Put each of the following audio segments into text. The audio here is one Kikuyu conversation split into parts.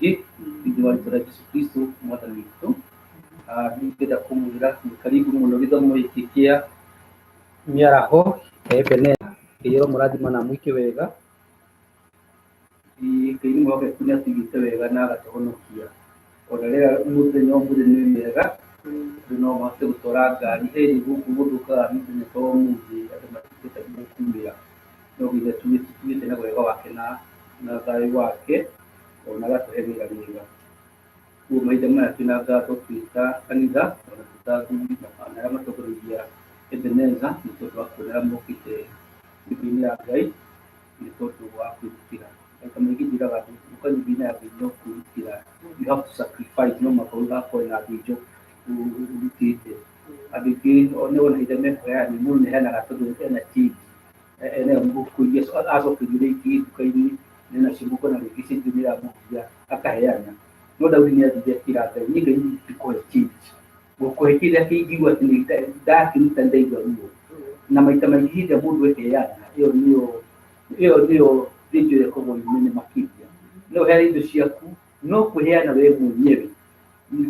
Rĩngĩ thĩinĩ wa rĩtwa rĩa Jesu Kristo Mwathani witũ. Ningĩenda kũmwĩra nĩ karibu mũno gĩthomo gĩkĩ kĩa mĩaraho ya Ebeneza. Ngai aromũrathima na amwĩke wega. Ngai nĩ mwĩhokeku, nĩ atũigĩte wega na agatũhonokia. Ona rĩera mũthenya ũmũthĩ nĩ rĩega, andũ no mahote gũtwara ngari. He hĩndĩ gũkũ gũthũkaga mũthenya ta ũmũthĩ, andũ matihotaga nginya kumĩra. No Ngai nĩ atũtugĩte na wega wake na thayũ wake, ona agatũhe rĩera rĩega. Koguo mahinda maya twĩna ngatho twĩ ta kanitha, ona twĩ ta athuri na arĩa matongoragia Ebeneza, nĩ tondũ wa kuona arĩa mokĩte nyũmba-inĩ ya Ngai, nĩ tondũ wa kwĩrutĩra. Maita maingĩ njĩraga andũ gũka nyũmba-inĩ ya Ngai no kwĩrutĩra, you have to sacrifice, no mũhaka ũgakorwo na andũ indo ũrutĩte. Andũ aingĩ nĩ wona hĩndĩ ĩrĩa mekũheana, mũndũ nĩ aheanaga tondũ ena change, enayo mũhuko-inĩ, acokerio rĩngĩ nduka-inĩ enacio mũhuko na rĩngĩ change nĩ ĩramũgia akaheana. No Daudi nĩ athire akĩra Ngai, niĩ Ngai ndikũhe change, ngũkũhe kĩrĩa kĩngĩigua atĩ nĩ ndakĩruta nĩ ndaigua ruo. Na maita maingĩ hĩndĩ ĩrĩa mũndũ eheana, ĩyo nĩyo thĩnjo ĩrĩa ĩkoragwo ĩ nene makĩria. No ũheane indo ciaku, no kwĩheana we mwenyewe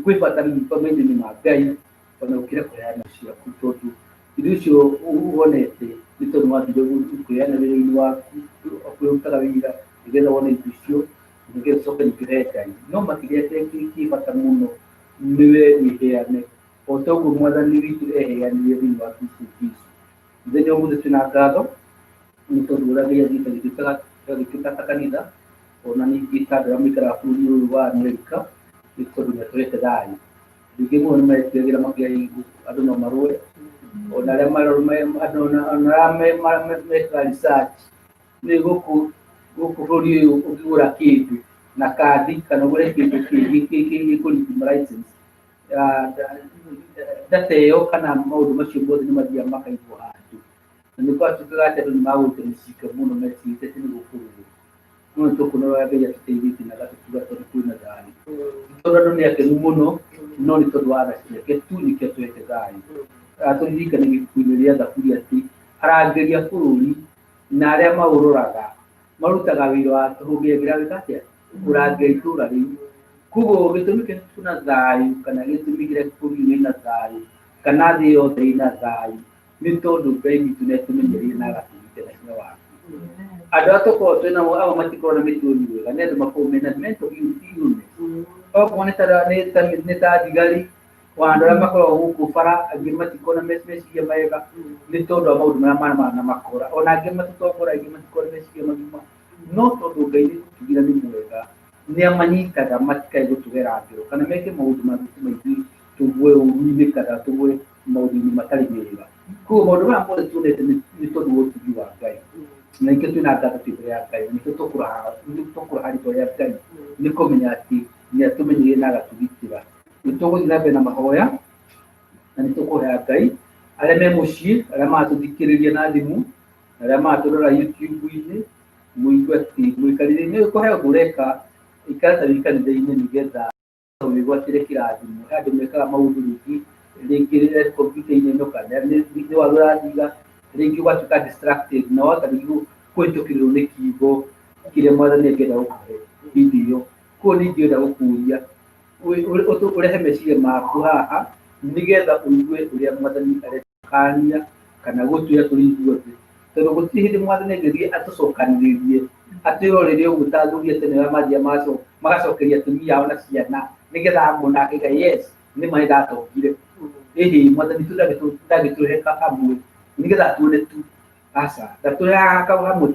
kwĩ bata maitho-inĩ ma Ngai ona gũkĩra kũheana ciaku, tondũ indo icio wonete nĩ tondũ wathire kwĩheana wĩra-inĩ waku, kwĩrutaga wĩra nĩgetha wone indo icio, nĩgetha ũcoke ningĩ ũhe Ngai. No makĩria kĩrĩa kĩ bata mũno nĩwe wĩheane o ta ũguo Mwathani witũ eheanire thĩinĩ wa Kristo Jesu. Mũthenya ũmũthĩ twĩna ngatho nĩ tondũ ũrĩa Ngai athiĩte agĩtuĩka ta kanitha, ona ningĩ ta andũ arĩa maikaraga bũrũri ũyũ wa Amerika, nĩ tondũ nĩ atũhete thayũ. Rĩngĩ mũno nĩ metigagĩra makĩaigua andũ no marũe, ona arĩa andũ ona arĩa mekaga research nĩ gũkũ bũrũri ũyũ, ũngĩgũra kĩndũ na kandi kana ũgũre kĩndũ kĩngĩ gĩkũredeem license data ĩyo kana maũndũ macio mothe nĩ mathiaga makaigwo handũ, na nĩ gwatuĩkaga atĩ andũ nĩ magũrĩte mĩcinga mũno mecirĩtie atĩ nĩ gũkũrũo. No nĩ tũkuona ũrĩa Ngai atũteithĩtie na agatũtuga tondũ kwĩna thayũ. Ti tondũ andũ nĩ akenu mũno, no nĩ tondũ wa tha ciake tu nĩkĩo atũhete thayũ. Tũririkane ibuku-inĩ rĩa Thaburi atĩ arangĩri a bũrũri na arĩa maũroraga marutaga wĩra wa tũhũ ngĩra gwĩka atĩa? Kũrangĩra itũũra rĩu. Koguo gĩtũmi kĩrĩa kwĩna thayũ kana gĩtũmi kĩrĩa bũrũri wĩna thayũ kana thĩ yothe ĩna thayũ nĩ tondũ Ngai witũ nĩ atũmenyereire na agatũgitĩra na hinya wake. Andũ arĩa tũkoragwo twĩ nao amwe matikoragwo na mĩtugo mĩega, nĩ andũ makoragwo mena mental illness. Okorwo nĩ ta thigari, ona andũ arĩa makoragwo gũkũ bara, angĩ matikoragwo na meciria mega nĩ tondũ wa maũndũ marĩa manamakora. Ona angĩ matũtongoragia matikoragwo na meciria magima, no tondũ Ngai nĩ gũtugira nĩ mwega, nĩ amanyitaga matikae gũtũgera ngero kana meke maũndũ mangĩtũma ithuĩ tũgwe ũũru-inĩ kana tũgwe maũndũ-inĩ matarĩ mega. Koguo maũndũ maya mothe tuonete nĩ tondũ wa ũtugi wa Ngai. Na nĩkĩo twĩna ngatho twĩ mbere ya Ngai, na nĩkĩo tũkũraha rĩtwa rĩa Ngai, nĩ kũmenya atĩ nĩ atũmenyereire na agatũgitĩra. Nĩ tũgũthiĩ na mbere na mahoya na nĩ tũkũhoya Ngai arĩa me mũciĩ, arĩa maratũthikĩrĩria na thimũ, na arĩa maratũrora YouTube-inĩ, mũigue atĩ mwĩ kanitha-inĩ, ũngĩkorwo he ũndũ ũreka, ikara ta wĩ kanitha-inĩ nĩgetha wĩgwatĩre kĩrathimo. He andũ mekaga maũndũ rĩngĩ kompiuta-inĩ ĩno kana nĩ waru ũrathiga, rĩngĩ ũgatuĩka distracted na wahota rĩngĩ kũhĩtũkĩrwo nĩ kiugo kĩrĩa Mwathani angĩenda gũkũhe hĩndĩ ĩyo. Koguo nĩ ingĩenda gũkũria ũrehe meciria maku haha nĩgetha ũigue ũrĩa Mwathani aretũkania kana gũtwĩra tũrĩ ithuothe, tondũ gũtirĩ hĩndĩ Mwathani angĩthiĩ atũcokanĩrĩrie atwĩrorere ũguo ta athuri a tene arĩa mathiaga magacokeria atumia ao na ciana nĩgetha amona akaiga, "Yes, nĩ ma nĩndatongire." Ĩhĩ, Mwathani tu ndangĩtũrehe hamwe nĩgetha atuone tu. Aca, ndatũrehaga hamwe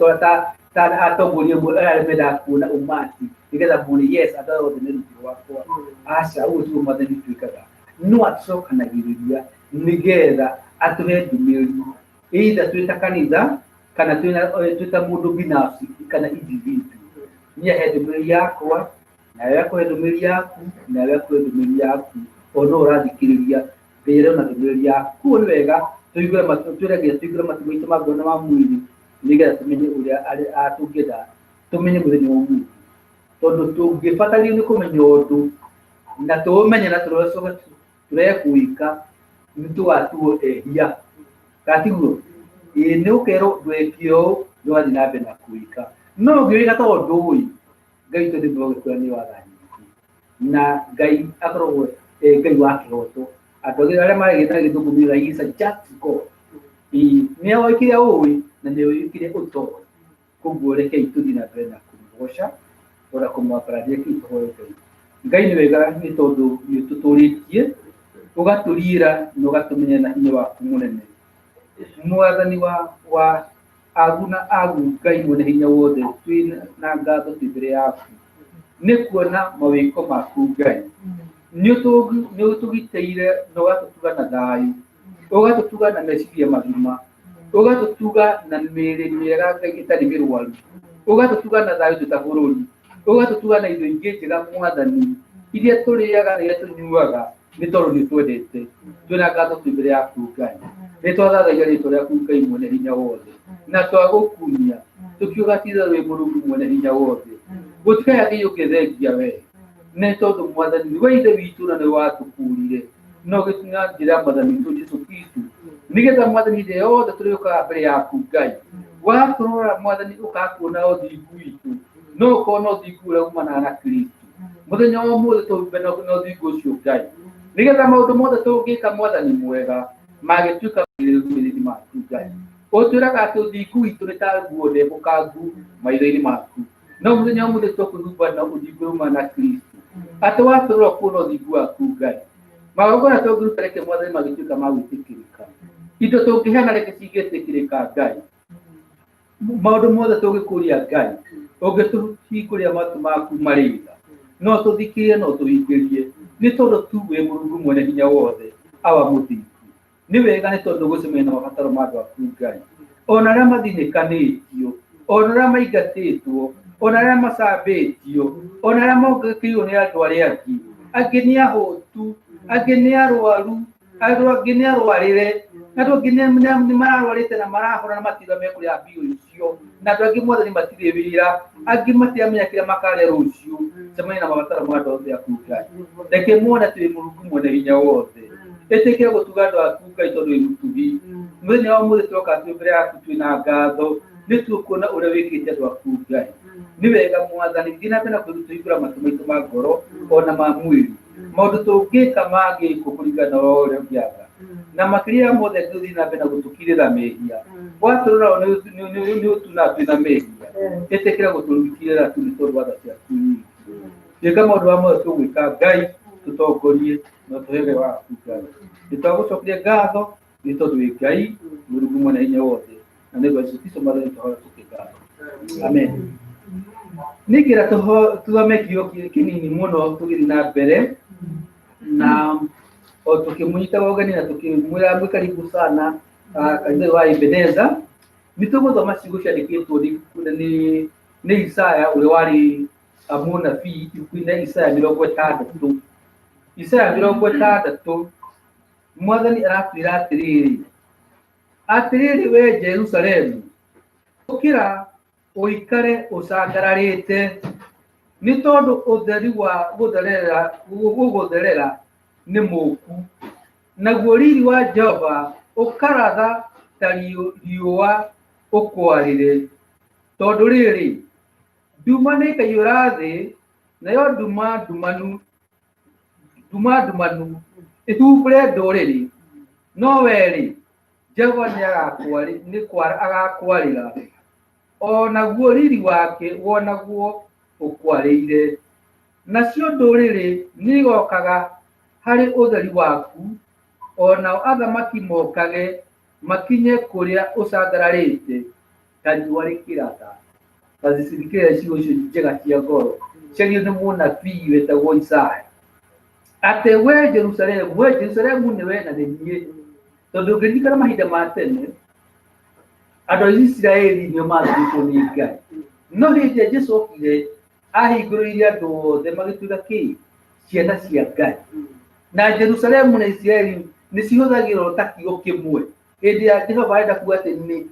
ta atongoria amwe arĩa mendaga kuona ũmati nĩgetha muone, "Yes, andũ aya othe nĩ rungu rwakwa." Aca, ũguo tiguo Mwathani twĩkaga. No atũcokanagĩrĩria nĩgetha atũhe ndũmĩrĩri, either twĩ ta kanitha kana twĩ ta mũndũ binafsi kana individual. Niĩ ahe ndũmĩrĩri yakwa, nawe akũhe ndũmĩrĩri yaku, nawe akũhe ndũmĩrĩri yaku, o no ũrathikĩrĩria Ngai arĩ ona ndũmĩrĩri yaku. Koguo nĩ wega tũhingũre matũ, twĩragia tũhingũre matũ maitũ ma ngoro na ma mwĩrĩ nĩgetha tũmenye ũrĩa tũngĩenda tũmenye mũthenya wa ũmũthĩ, tondũ tũngĩbatario nĩ kũmenya ũndũ na tũũmenye na tũcoke tũrege kũwĩka, nĩ tũgatuo ehia, kana tiguo? Ĩĩ, nĩ ũkerwo ndweke ũũ, nĩ wathiĩ na mbere na kũwĩka, no ũngĩwĩka tondũ ndũĩ, Ngai witũ nĩ mwĩhokeku na nĩ wathani. Na Ngai akoragwo e Ngai wa kĩhoto. Andũ arĩa marĩ na gĩthũngũ moigaga he is a just God. Nĩ oĩ kĩrĩa ũĩ na nĩ oĩ kĩrĩa ũtoĩ. Koguo rekei tũthiĩ na mbere na kũmũgoca ona kũmwambararia kĩu tũhoe Ngai. Ngai nĩ wega nĩ tondũ nĩ ũtũtũrĩtie, ũgatũriĩra na ũgatũmenya na hinya waku mũnene. Mwathani wa agu na agu Ngai mwene hinya wothe, twĩ na ngatho twĩ mbere yaku nĩ kuona mawĩko maku Ngai. Nĩ ũtũgitĩire na ũgatũtuga na thayũ, ũgatũtuga na meciria magima, ũgatũtuga na mĩĩrĩ mĩega Ngai ĩtarĩ mĩrwaru, ũgatũtuga na thayũ twĩ ta bũrũri, ũgatũtuga na indo ingĩ njega Mwathani iria tũrĩaga na iria tũnyuaga nĩ tondũ nĩ ũtwendete. Twĩna ngatho twĩ mbere yaku Ngai, nĩ twathathaia rĩtwa rĩaku Ngai mwene hinya wothe, na twagũkumia tũkiuga ti itherũ wĩ Mũrungu mwene hinya wothe. Gũtikaya Ngai ũngĩthengia we, nĩ tondũ Mwathani nĩwe Ithe witũ na nĩwe watũkũũrire na ũgĩtũnya njĩra ya Mwathani witũ Jesũ Kristo, nĩgetha Mwathani hĩndĩ yothe tũrĩũkaga mbere yaku Ngai, watũrora Mwathani ũkakuona ũthingu witũ, no ũkona ũthingu ũrĩa umanaga na Kristo. Mũthenya wa ũmũthĩ tũhumbe na ũthingu ũcio Ngai, nĩgetha maũndũ mothe tũngĩka Mwathani mwega magĩtuĩka maitho-inĩ maku Ngai. Ũtwĩraga atĩ ũthingu witũ nĩ ta nguo ndembũkangu maitho-inĩ maku, no mũthenya wa ũmũthĩ tũkwĩhumba na ũthingu ũrĩa umanaga na Kristo, atĩ watũrora ũkuona ũthingu waku Ngai. Magongona tũngĩruta reke Mwathani magĩtuĩka ma gwĩtĩkĩrĩka, indo tũngĩheana reke cingĩtĩkĩrĩka Ngai, maũndũ mothe tũngĩkũria Ngai ũngĩtũhingũrĩra matũ maku marĩ tha, no tũthikĩrĩrie no tũhingĩrie, nĩ tondũ tu wĩ Mũrungu mwene hinya wothe, awa mũthingu. Nĩ wega nĩ tondũ gũcemania na mabataro ma andũ aku Ngai, ona arĩa mathinĩkanĩtio, ona arĩa maingatĩtwo, ona arĩa macambĩtio, ona arĩa mongĩkĩirwo nĩ andũ arĩa angĩ. Angĩ nĩ ahũtu, angĩ nĩ arwaru, andũ angĩ nĩ arwarĩre, andũ angĩ nĩ mararwarĩte na marahona na matirĩ mekũrĩa mbia icio, na andũ angĩ Mwathani matirĩ wĩra, angĩ matiramenya kĩrĩa makarĩa rũciũ. Cemania na mabataro ma andũ othe aku Ngai, reke mone atĩ wĩ Mũrungu mwene hinya wothe. Ĩtĩkĩra gũtuga andũ aku Ngai tondũ wĩ mũtugi. Mũthenya wa ũmũthĩ twoka twĩ mbere yaku twĩ na ngatho, nĩ tũkuona ũrĩa wĩkĩte andũ aku Ngai. Nĩ wega Mwathani, thiĩ na mbere na kũhingũra matũ maitũ ma ngoro ona ma mwĩrĩ, maũndũ tũngĩka mangĩkwo kũringana na ũrĩa ũngĩatha, na makĩria ya mothe tũthiĩ na mbere na gũtũkirĩra mehia. Watũrora nĩ ũtunaga twĩna mehia, ĩtĩkĩra gũtũrutĩra tu nĩ tondũ wa tha ciaku nyingĩ. Ĩka maũndũ marĩa mothe tũgwĩka Ngai, tũtongorie na ũtũhe wega waku Ngai. Nĩ twagũcokeria ngatho nĩ tondũ wĩ Ngai Mũrungu mwene hinya wothe, na nĩ ũndũ wa Jesũ Kristo Mwathani tũhoya tũkĩngatho. Amen. Ningĩra tũthome kiugo kĩnini mũno tũgĩthiĩ na mbere na o tũkĩmũnyitaga ũgeni na tũkĩmwĩra mwĩ karibu sana kanitha wa Ebeneza. Nĩ tũgũthoma ciugo ciandĩkĩtwo nĩ Isaya ũrĩa warĩ mũnabii ibuku-inĩ Isaya 60. Isaya 60, Mwathani aratwĩra atĩrĩrĩ, atĩrĩrĩ we Jerusalemu, ũkĩra ũikare ũcangararĩte, nĩ tondũ ũtheri wa gũgũtherera nĩ mũku, naguo riri wa Jehova ũkaratha ta riũa ũkwarĩre. Tondũ rĩrĩ, nduma nĩĩkaiyũra thĩ, nayo nduma ndumanu ĩhumbĩre ndũrĩrĩ, no we-rĩ, Jehova nĩ agakwarĩra, o naguo riri wake wonagwo ũkwarĩire. Nacio ndũrĩrĩ nĩigokaga harĩ ũtheri waku, o nao athamaki mokage makinye kũrĩa ũcangararĩte ta riũa rĩkĩratha. Ta thikĩrĩria ciugo icio njega cia ngoro ciario nĩ mũnabii wetagwo Isaya, atĩ we Jerusalemu, we Jerusalemu nĩ we na nĩ niĩ. Tondũ ũngĩririkana mahinda ma tene, andũ a Isiraeli nĩo mathurĩtwo nĩ Ngai, no hĩndĩ ĩrĩa Jesũ okire ahingũrĩire andũ othe magĩtuĩka kĩ ciana cia Ngai. Na Jerusalemu na Isiraeli nĩ cihũthagĩrwo ta kiugo kĩmwe. Hĩndĩ ya Jehova arenda kuga atĩ nĩ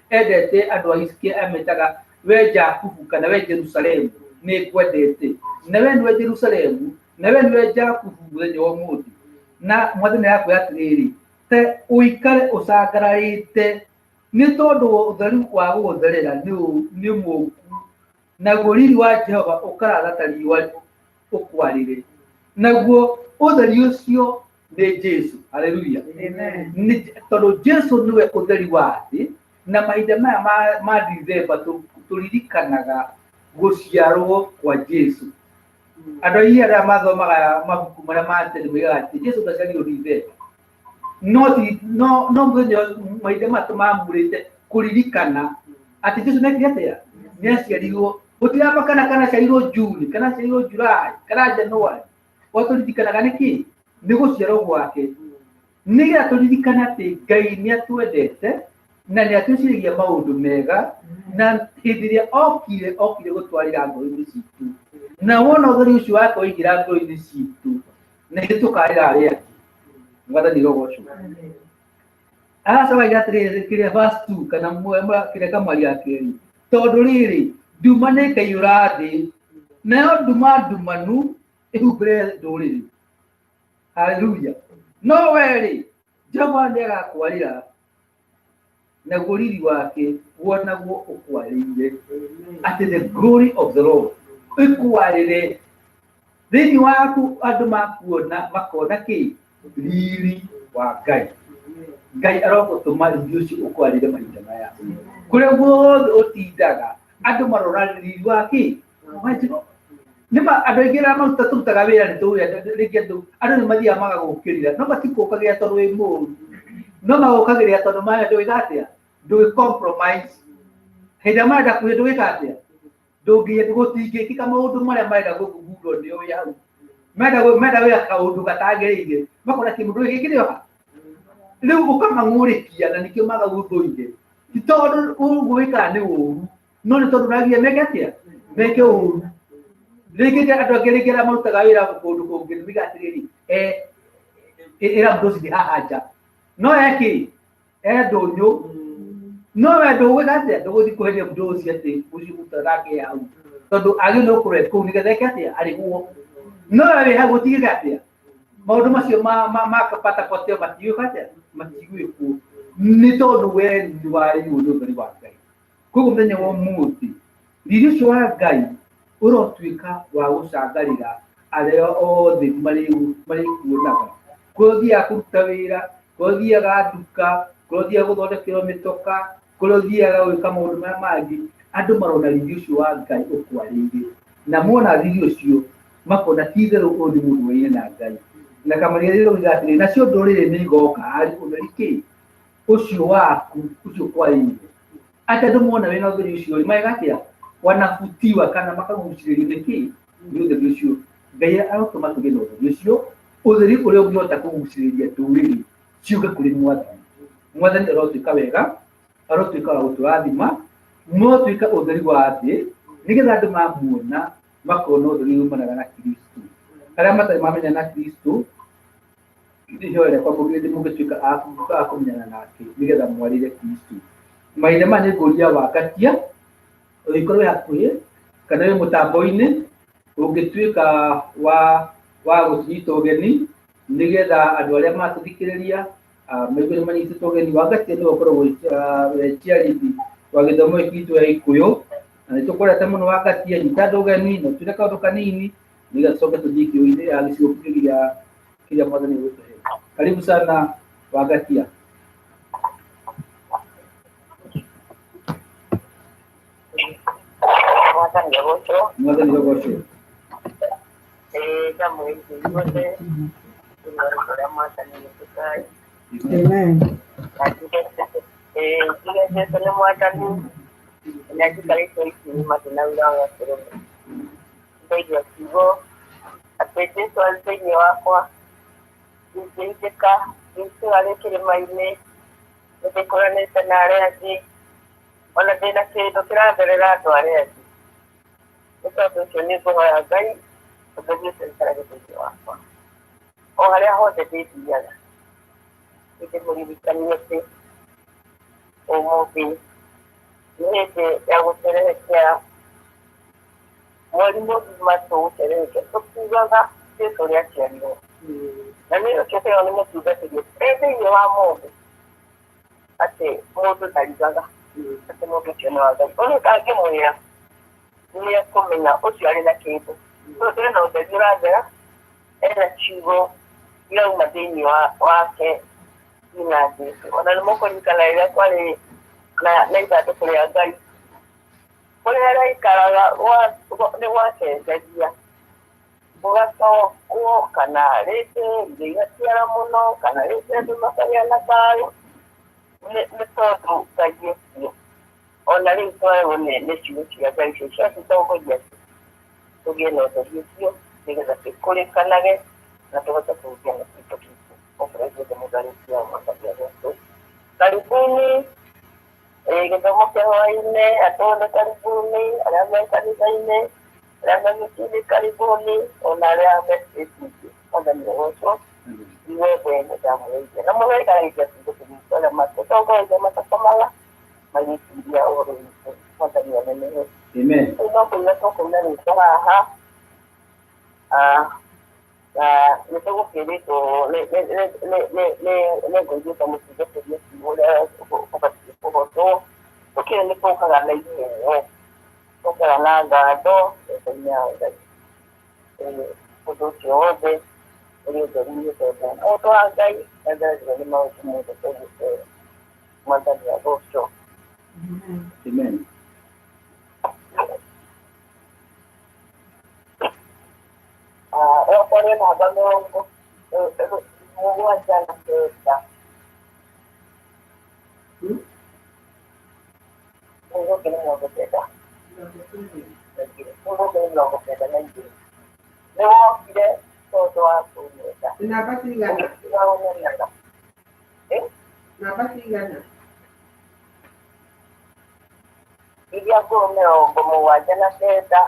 endete andũ a Isiraeli, ametaga we Jakubu kana we Jerusalemu, nĩ ngwendete. Na we nĩwe Jerusalemu, na we nĩwe Jakubu mũthenya wa ũmũthĩ. Na Mwathani arakwĩra atĩrĩrĩ, te ũikare ũcangararĩte, nĩ tondũ ũtheru wa gũgũtherera nĩ mũku, naguo riri wa Jehova ũkaratha ta riũa Ũkwarĩre naguo ũtheri ũcio nĩ Jesu. Haleluya. Amen. Tondũ Jesu nĩwe ũtheri wa thĩ, na mahinda maya ma Dithemba tũririkanaga gũciarwo kwa Jesu. Andũ aingĩ arĩa mathomaga mabuku marĩa ma tene moigaga atĩ Jesu ndaciarirwo Dithemba, no ti no no mũthenya mahinda maya tũmamũrĩte kũririkana atĩ Jesu nĩekire atĩa, nĩaciarirwo. Gũtiramba kana aciarirwo June, kana aciarirwo July, kana January. O tũririkanaga nĩkĩ? Nĩ gũciarwo gwake, nĩgetha tũririkane atĩ Ngai nĩatwendete na nĩatwĩciragia maũndũ mega, na hĩndĩ ĩrĩa okire, okire gũtwarĩra ngoro-inĩ citũ, na wona ũtheri ũcio wake waingĩra ngoro-inĩ citũ, na ithuĩ tũkarĩra arĩa angĩ. Mwathani rogocwo. Agacoka aigĩra atĩrĩrĩ, kĩrĩa verse 2 kana kĩrĩa kamwari ya kerĩ, tondũ rĩrĩ, nduma nĩĩkaiyũra thĩ, nayo nduma ndumanu ĩhumbĩre ndũrĩrĩ. Haleluya. No we-rĩ, Jehova nĩagakwarĩra, naguo riri wake wonagwo ũkwarĩire. Atĩ the glory of the Lord ĩkwarĩre thĩinĩ waku, andũ makuona makona kĩ? Riri wa Ngai. Ngai arogũtũma riri ũcio ũkwarĩre mahinda maya, kũrĩa guothe ũtindaga andũ marora riri wa kĩ? Wa Jehova. Nĩma andũ aingĩ arĩa maruta tũrutaga wĩra nĩ tũĩ rĩngĩ andũ nĩ mathiaga magagũkĩrĩra, no matikũkagĩra tondũ wĩ mũũru, no magũkagĩrĩra tondũ maya ndũgĩka atĩa, ndũgĩ compromise. Hĩndĩ ĩrĩa marenda kuhe ndũgĩka atĩa, ndũngĩ gũtingĩkĩka maũndũ marĩa marenda gũthugundwo nĩo wĩ hau. Menda gwĩka kaũndũ gatagĩrĩire, makona kĩmũndũ gĩkĩ kĩrĩ o ha rĩu, ũkamang'ũrĩkia, na nĩkĩo magagũthũire. Ti tondũ ũguo wĩkaga nĩ ũru, no nĩ tondũ ũragia meke atĩa, meke ũru. Rĩngĩ andũ angĩ rĩngĩ arĩa marutaga wĩra kũndũ kũngĩ nĩ moigaga atĩrĩrĩ, ĩra mũndũ ũcio thiĩ haha nja, no ekĩ e ndũnyũ, no we ndũgwĩka atĩa, ndũgũthiĩ kũheria mũndũ ũcio atĩ ũcio mũrutaga nake hau, tondũ agĩrĩirwo gũkorwo e kũu nĩgetha eke atĩa, arĩhwo. No we wĩ hau gũtigĩka atĩa, maũndũ macio ma patapotea matigwĩka atĩa, matigwĩkwo, nĩ tondũ we nĩ warĩirwo nĩ ũtheri wa Ngai. Koguo mũthenya wa ũmũthĩ riri ũcio wa Ngai ũrotuĩka wa gũcangarĩra arĩa othe marĩkuonaga, kũrĩa ũthiaga kũruta wĩra, kũrĩa ũthiaga nduka, kũrĩa ũthiaga gũthondekerwo mĩtoka, kũrĩa ũthiaga gwĩka maũndũ marĩa mangĩ, andũ marona riri ũcio wa Ngai ũkwarĩire, na mona riri ũcio makona ti itherũ ũyũ nĩ mũndũ waine na Ngai. Na kamaria rĩrĩ rĩroiga atĩrĩ, nacio ndũrĩrĩ nĩ igoka harĩ ũtheri kĩ ũcio waku ũcio ũkwarĩire. Atĩ andũ mona wĩna ũtheri ũcio rĩ, mageka atĩa? Wanafutiwa kana makagucĩrĩrio nĩ kĩ? Nĩ ũtheri ũcio. Ngai arotũma tũgĩe na ũtheri ũcio, ũtheri ũrĩa ũngĩhota kũgucĩrĩria ndũrĩrĩ ciũke kũrĩ Mwathani. Mwathani arotuĩka wega, arotuĩka wa gũtũrathima, mũrotuĩka ũtheri wa thĩ, nĩgetha andũ mamuona makona ũtheri umanaga na Kristo. Arĩa matarĩ mamenya na Kristo, ihoya rĩakwa mũngĩtuĩka a kũmenyana nake nĩgetha mwarĩre Kristo. Mahinda maya nĩ ngũria wakatia, ũngĩkorwo wĩ hakuhĩ kana wĩ mũtambo-inĩ, ũngĩtuĩka wa gũtũnyita ũgeni nĩgetha andũ arĩa maratũthikĩrĩria maigue nĩ manyitĩtwo ũgeni. Wangatia nĩwe ũkoragwo wĩ chairlady wa gĩthomo gĩkĩ gitũ gĩa Gĩkũyũ, na nĩ tũkwendete mũno. Wangatia, nyita andũ ũgeni na ũtwĩre kaũndũ kanini nĩgetha tũcoke tũthiĩ kĩũria ya gĩcigo kĩngĩ gĩa kĩrĩa Mwathani egũtũhe. Karibu sana, Wangatia. Mwathani agocwo. Mwathani agocwo. Ĩĩ ndamũgeithia inyuothe thĩinĩ wa rĩĩtwa rĩa Mwathani Jesũ Ngai. Amen. Na njuge ĩĩ njuge Jesũ nĩ Mwathani, na njikarĩte ikiuma ndĩna ũira wa atĩrĩrĩ. Ndaigua kiugo atĩ Jesũ arĩ thĩinĩ wakwa, ndingĩhingĩka, ndingĩtũra rĩ kĩrĩma-inĩ, nĩndĩkũranĩte na arĩa angĩ, ona ndĩna kĩndũ kĩratherera andũ arĩa angĩ. Nĩ tondũ ũcio nĩ ngũhoya Ngai ũtherie ũcio ũikarage thĩinĩ wakwa. O harĩa hothe ndĩthiaga, nĩndĩmũririkanie atĩ ũmũthĩ nĩ hĩndĩ ya gũcerehekea mweri mũgima tũgũcerehekea tũkiugaga Jesũ ũrĩa aciarirwo. Na nĩ ũcio nĩ mũtungatĩri e thĩinĩ wa mũndũ atĩ mũndũ ndarigaga atĩ mũndũ ũcio nĩ wa Ngai. Ũrĩa ũtangĩmwĩra nĩ ekũmenya ũcio arĩ na kĩndũ. Tũrĩ na ũtheri ũrathera, ena ciugo irauma thĩinĩ wake ina Jesu. Ona nĩ mũkũririkana rĩrĩa kwarĩ na ithandũkũ rĩa Ngai, kũrĩa araikaraga nĩ gwacenjagia, gũgacokwo kana rĩngĩ irio igaciara mũno, kana rĩngĩ andũ makagĩa na thayũ, nĩ tondũ Ngai ekuo. Ona rĩu twarĩrwo nĩ ciugo cia Ngai icio ciatũtongoria tũgĩe na ũtheri ũcio, nĩgetha tũkũrĩkanage na tũhote kũhutia na kĩndũ gitũ. Okorwo ithuothe mũtharĩkia wa Mwathani agocwo. Karibuni gĩthomo kĩa hwaĩ-inĩ, andũ othe karibuni, arĩa me kanitha-inĩ, arĩa me mĩciĩ-inĩ karibuni, ona arĩa me state-inĩ. Mwathani agocwo. Ithuothe nĩ ndamũgeithia. Na mũgeithanagia ciugo tũgĩtũ arĩa matũtongoragia matakomaga magĩciria ũhoro witũ. Mwathani anenehe. Amen. Rĩu no kũina tũkũina rwĩmbo haha, na nĩ tũgũkĩrĩtwo nĩ ngũiguĩte mũtungatĩri ũcio ũrĩa ũbatiĩ kũhotwo. Tũkĩrĩ nĩ tũkaga na iheo, tũkaga na ngatho mbeca-inĩ ya Ngai. Ũndũ ũcio wothe ũrĩ ũtheri-inĩ tondũ mũndũ wa Ngai nĩatheragio nĩ maũndũ mothe tũgũte. Mwathani agocwo. Amen. Rwakwa rwĩ namba 79. Rũu rũngĩ nĩ 92. Rũu rũngĩ nĩ 92. Nĩ wokire tondũ wa kũnyenda. Namba cigana? Ũgĩtiga ũnyonaga. Namba cigana? Iria ngũrũ 79,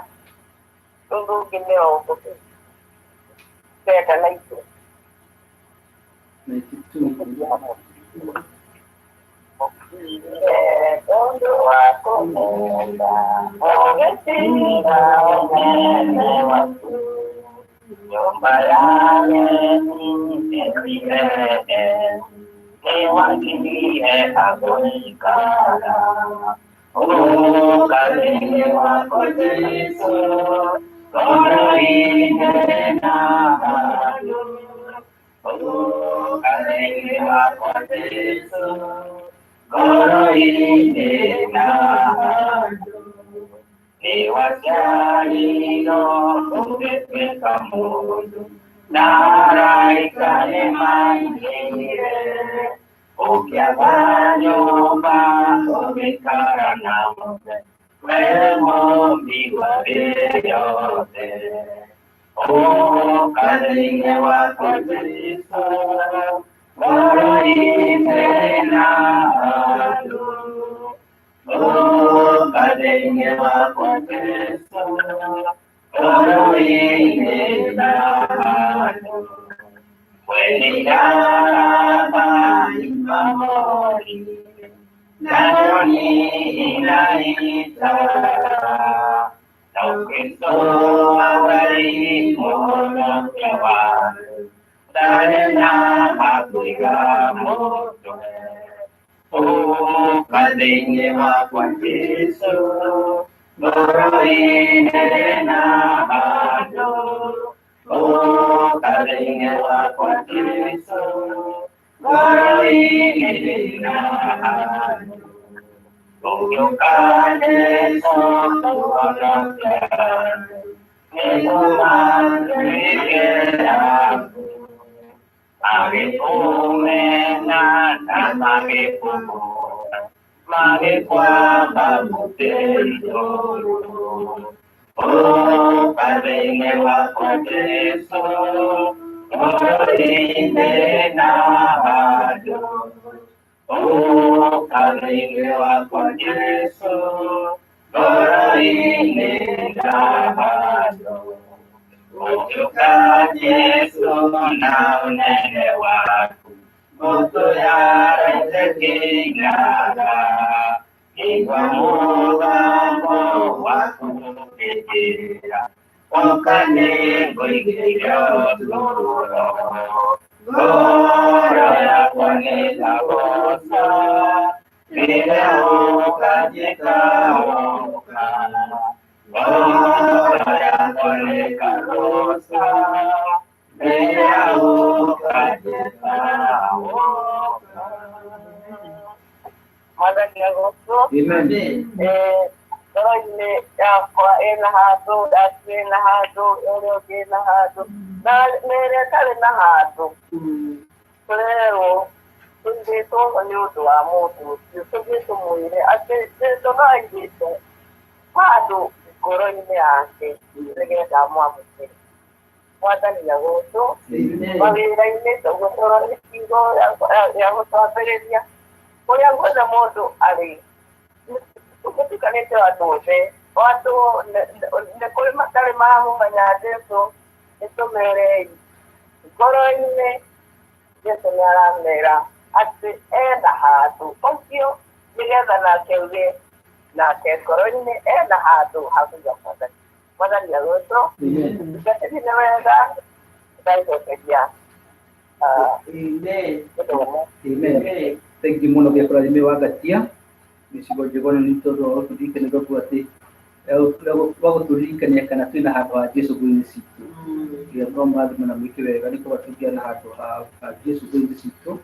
rũu rũngĩ 92. 92. Tondũ wa kũnyenda, ũgĩtiga ũnene waku, nyũmba ya ageni ĩrĩrere, nĩwagire agũikara. Ũka thĩinĩ wakwa Jesũ, ngoro-inĩ na handũ. Ũka thĩinĩ wakwa Jesũ, ngoro-inĩ na handũ. Nĩwaciarirwo ũgĩtuĩka mũndũ, na araika nĩmainire. Ũkĩaga nyũmba ũgĩikara na mũthe, we mũmbi wa thĩ yothe. Ũka thĩinĩ wakwa Jesũ, ngoro-inĩ na handũ. Ũka thĩinĩ wakwa Jesũ, ngoro-inĩ na handũ. Mweniraba imamori, nayo ni inaitara. Na Kristo awali mwanamke wangu, ndare na makuiga mutwe. Ũka thĩinĩ wakwa Jesũ, ngoro-inĩ na handũ. Ũka thĩinĩ wakwa Jesũ, ngoro-inĩ na handũ. Ũgĩũka Jesũ kũhonokia, nĩguo matuĩke aku. Magĩkũmena na magĩkũhũra, magĩkwamba mũtĩ igũrũ. Ũka thĩinĩ wakwa Jesũ, ngoro-inĩ na handũ. Ũka thĩinĩ wakwa Jesũ, ngoro-inĩ na handũ. Ũgĩũka Jesũ na ũnene waku, mbũtũ ya araika ĩkĩinaga. Igua mũgambo waku ũkĩnjĩra, ũka nĩngũigĩire ũtũũro. Ngoro yakwa nĩĩkagooca, rĩrĩa ũkanjĩta ũka. Ngoro yakwa Mwathani agocwo. Amen. Ngoro-inĩ yakwa ĩna handũ, yaku ĩna handũ, ĩrĩa ũngĩ ĩna handũ, na ĩrĩa ĩtarĩ na handũ tũrerwo tũigĩtwo ho nĩ ũndũ wa mũndũ ũcio, tũthiĩ tũmwĩre atĩ Jesũ no aigĩte handũ ngoro-inĩ yake nĩgetha amwamũkĩre. Mwathani agocwo. Amen. Mawĩra-inĩ toguo tũrore kiugo ya gũtwambĩrĩria kũrĩa guothe mũndũ arĩ, gũtukanĩte andũ othe, andũ nĩ kũrĩ matarĩ maramũmenya Jesũ, nĩ tũmerei ngoro-inĩ Jesũ nĩ aramera atĩ ena handũ ũcio nĩgetha nake uge nake ngoro-inĩ ena handũ ha kũiga Mwathani. Mwathani agocwo. Amen. Ngatĩri nĩ wega ndagĩcokeria Amen. gĩthomo. Amen. Thengi mũno gĩa kũrathime wa ngatia gĩcigo njegona nĩ tondũ wa gũtũririkania tondũ atĩ wa gũtũririkania kana twĩna handũ ha Jesũ ngoro-inĩ citũ. Nginya no mũrathime na mwĩke wega nĩ kũba tũngĩa na handũ ha Jesũ ngoro-inĩ citũ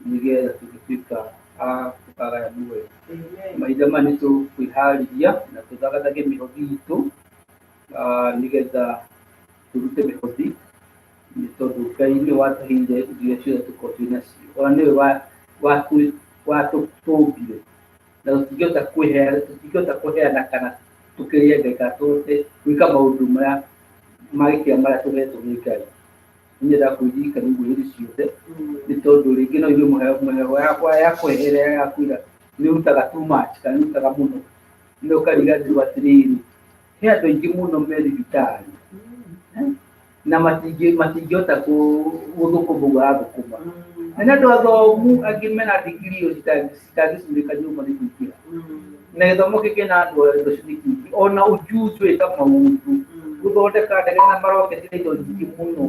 nĩgetha tũngĩtuĩka a gũkagaya muoyo. Mahinda maya nĩ tũkwĩharĩria na tũthagathage mĩhothi itũ nĩgetha tũrute mĩhothi nĩ tondũ Ngai nĩwe watũheire indo iria ciothe tũkoragwo twĩ nacio, ona nĩwe watũmbire na tũtingĩhota kwĩheana, tũtingĩhota kũheana kana tũkĩrĩe Ngai kana tũhote gwĩka maũndũ marĩa magĩkĩra marĩa tũhetwo nĩ Ngai. Nĩ nyendaga kwĩririkania ũguo hĩndĩ ciothe nĩ tondũ rĩngĩ no igue mũheho yakwa ya kweherera ya kwĩra nĩ ũrutaga too much kana nĩ ũrutaga mũno, no ũkariganĩrwo atĩrĩrĩ, he andũ aingĩ mũno me thibitarĩ na matingĩhota gũthũkũma ũguo arathũkũma, na nĩ andũ athomu angĩ mena degree o citangĩcurĩka nyũmba nĩ kũingĩra na gĩthomo gĩkĩ na andũ acio nĩ kĩingĩ, ona ujuzi wĩka maũndũ gũthondeka ndege na maroketi na indo nyingĩ mũno,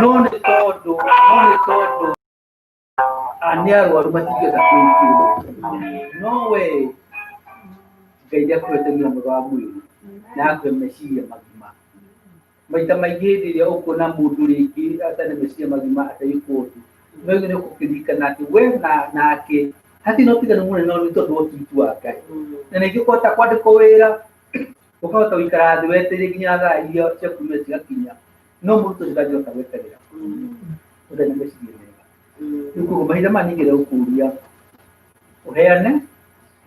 no nĩ tondũ nĩ arwaru matingĩhota kwĩkĩrwo. No we Ngai nĩ akũhete ũgima mwega wa mwĩrĩ na agakũhe meciria magima. Maita maingĩ hĩndĩ ĩrĩa ũkuona mũndũ rĩngĩ atarĩ na meciria magima ategĩkwo ũndũ, no nĩ ũkũririkana atĩ we na nake hatirĩ na ũtiganu mũnene no nĩ tondũ wa ũtugi wa Ngai. Na ningĩ ũkahota kwandĩkwo wĩra, ũkahota gũikara thĩ wetereire nginya thaa iria cia kumĩra cigakinya, no mũndũ ũcio ndangĩhota gweterera ũtarĩ na meciria mega. Rĩu koguo mahinda maya ningĩenda gũkũria ũheane,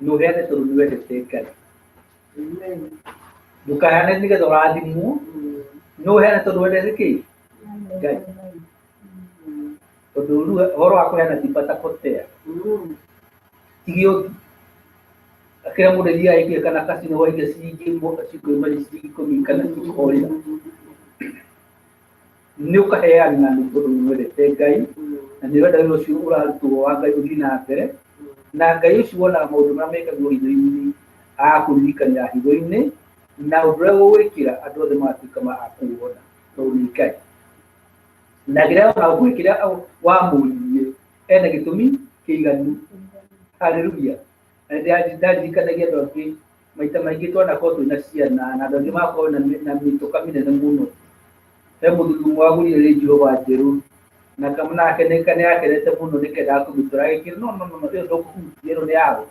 na ũheane tondũ nĩ wendete Ngai. Ndũkaheane nĩgetha ũrathimwo, no ũheane tondũ wendete kĩ? Ngai. Tondũ rĩu ũhoro wa kũheana ti patapotea, ti gĩũthi. Kĩrĩa mũndũ athiaga aikie kana kasino waikia ciringi ĩmwe cikoima ciringi 10 kana cikorĩra. Nĩ ũkaheana nĩ tondũ nĩ wendete Ngai na nĩ ũrenda wĩra ũcio ũrarutwo wa Ngai ũthiĩ na mbere, na Ngai ũcio wonaga maũndũ marĩa mekagwo hitho-inĩ agakũririkania hitho-inĩ, na ũndũ ũrĩa ũgwĩkĩra andũ othe magatuĩka a kũwona tondũ nĩ Ngai. Na kĩrĩa ona ũgwĩkĩra wamũririe ena gĩtũmi kĩiganu. Haleluya. Na nĩndaririkanagia andũ angĩ maita maingĩ twanakorwo twĩna ciana na andũ angĩ magakorwo na mĩtũka mĩnene mũno. He mũthuri ũmwe wagũrire Range Rover njerũ na nake nĩ akenete mũno nĩ kendaga kũmĩtwara, agĩkĩra no no no ĩyo ndũkũhutia, ĩno nĩ yaũ,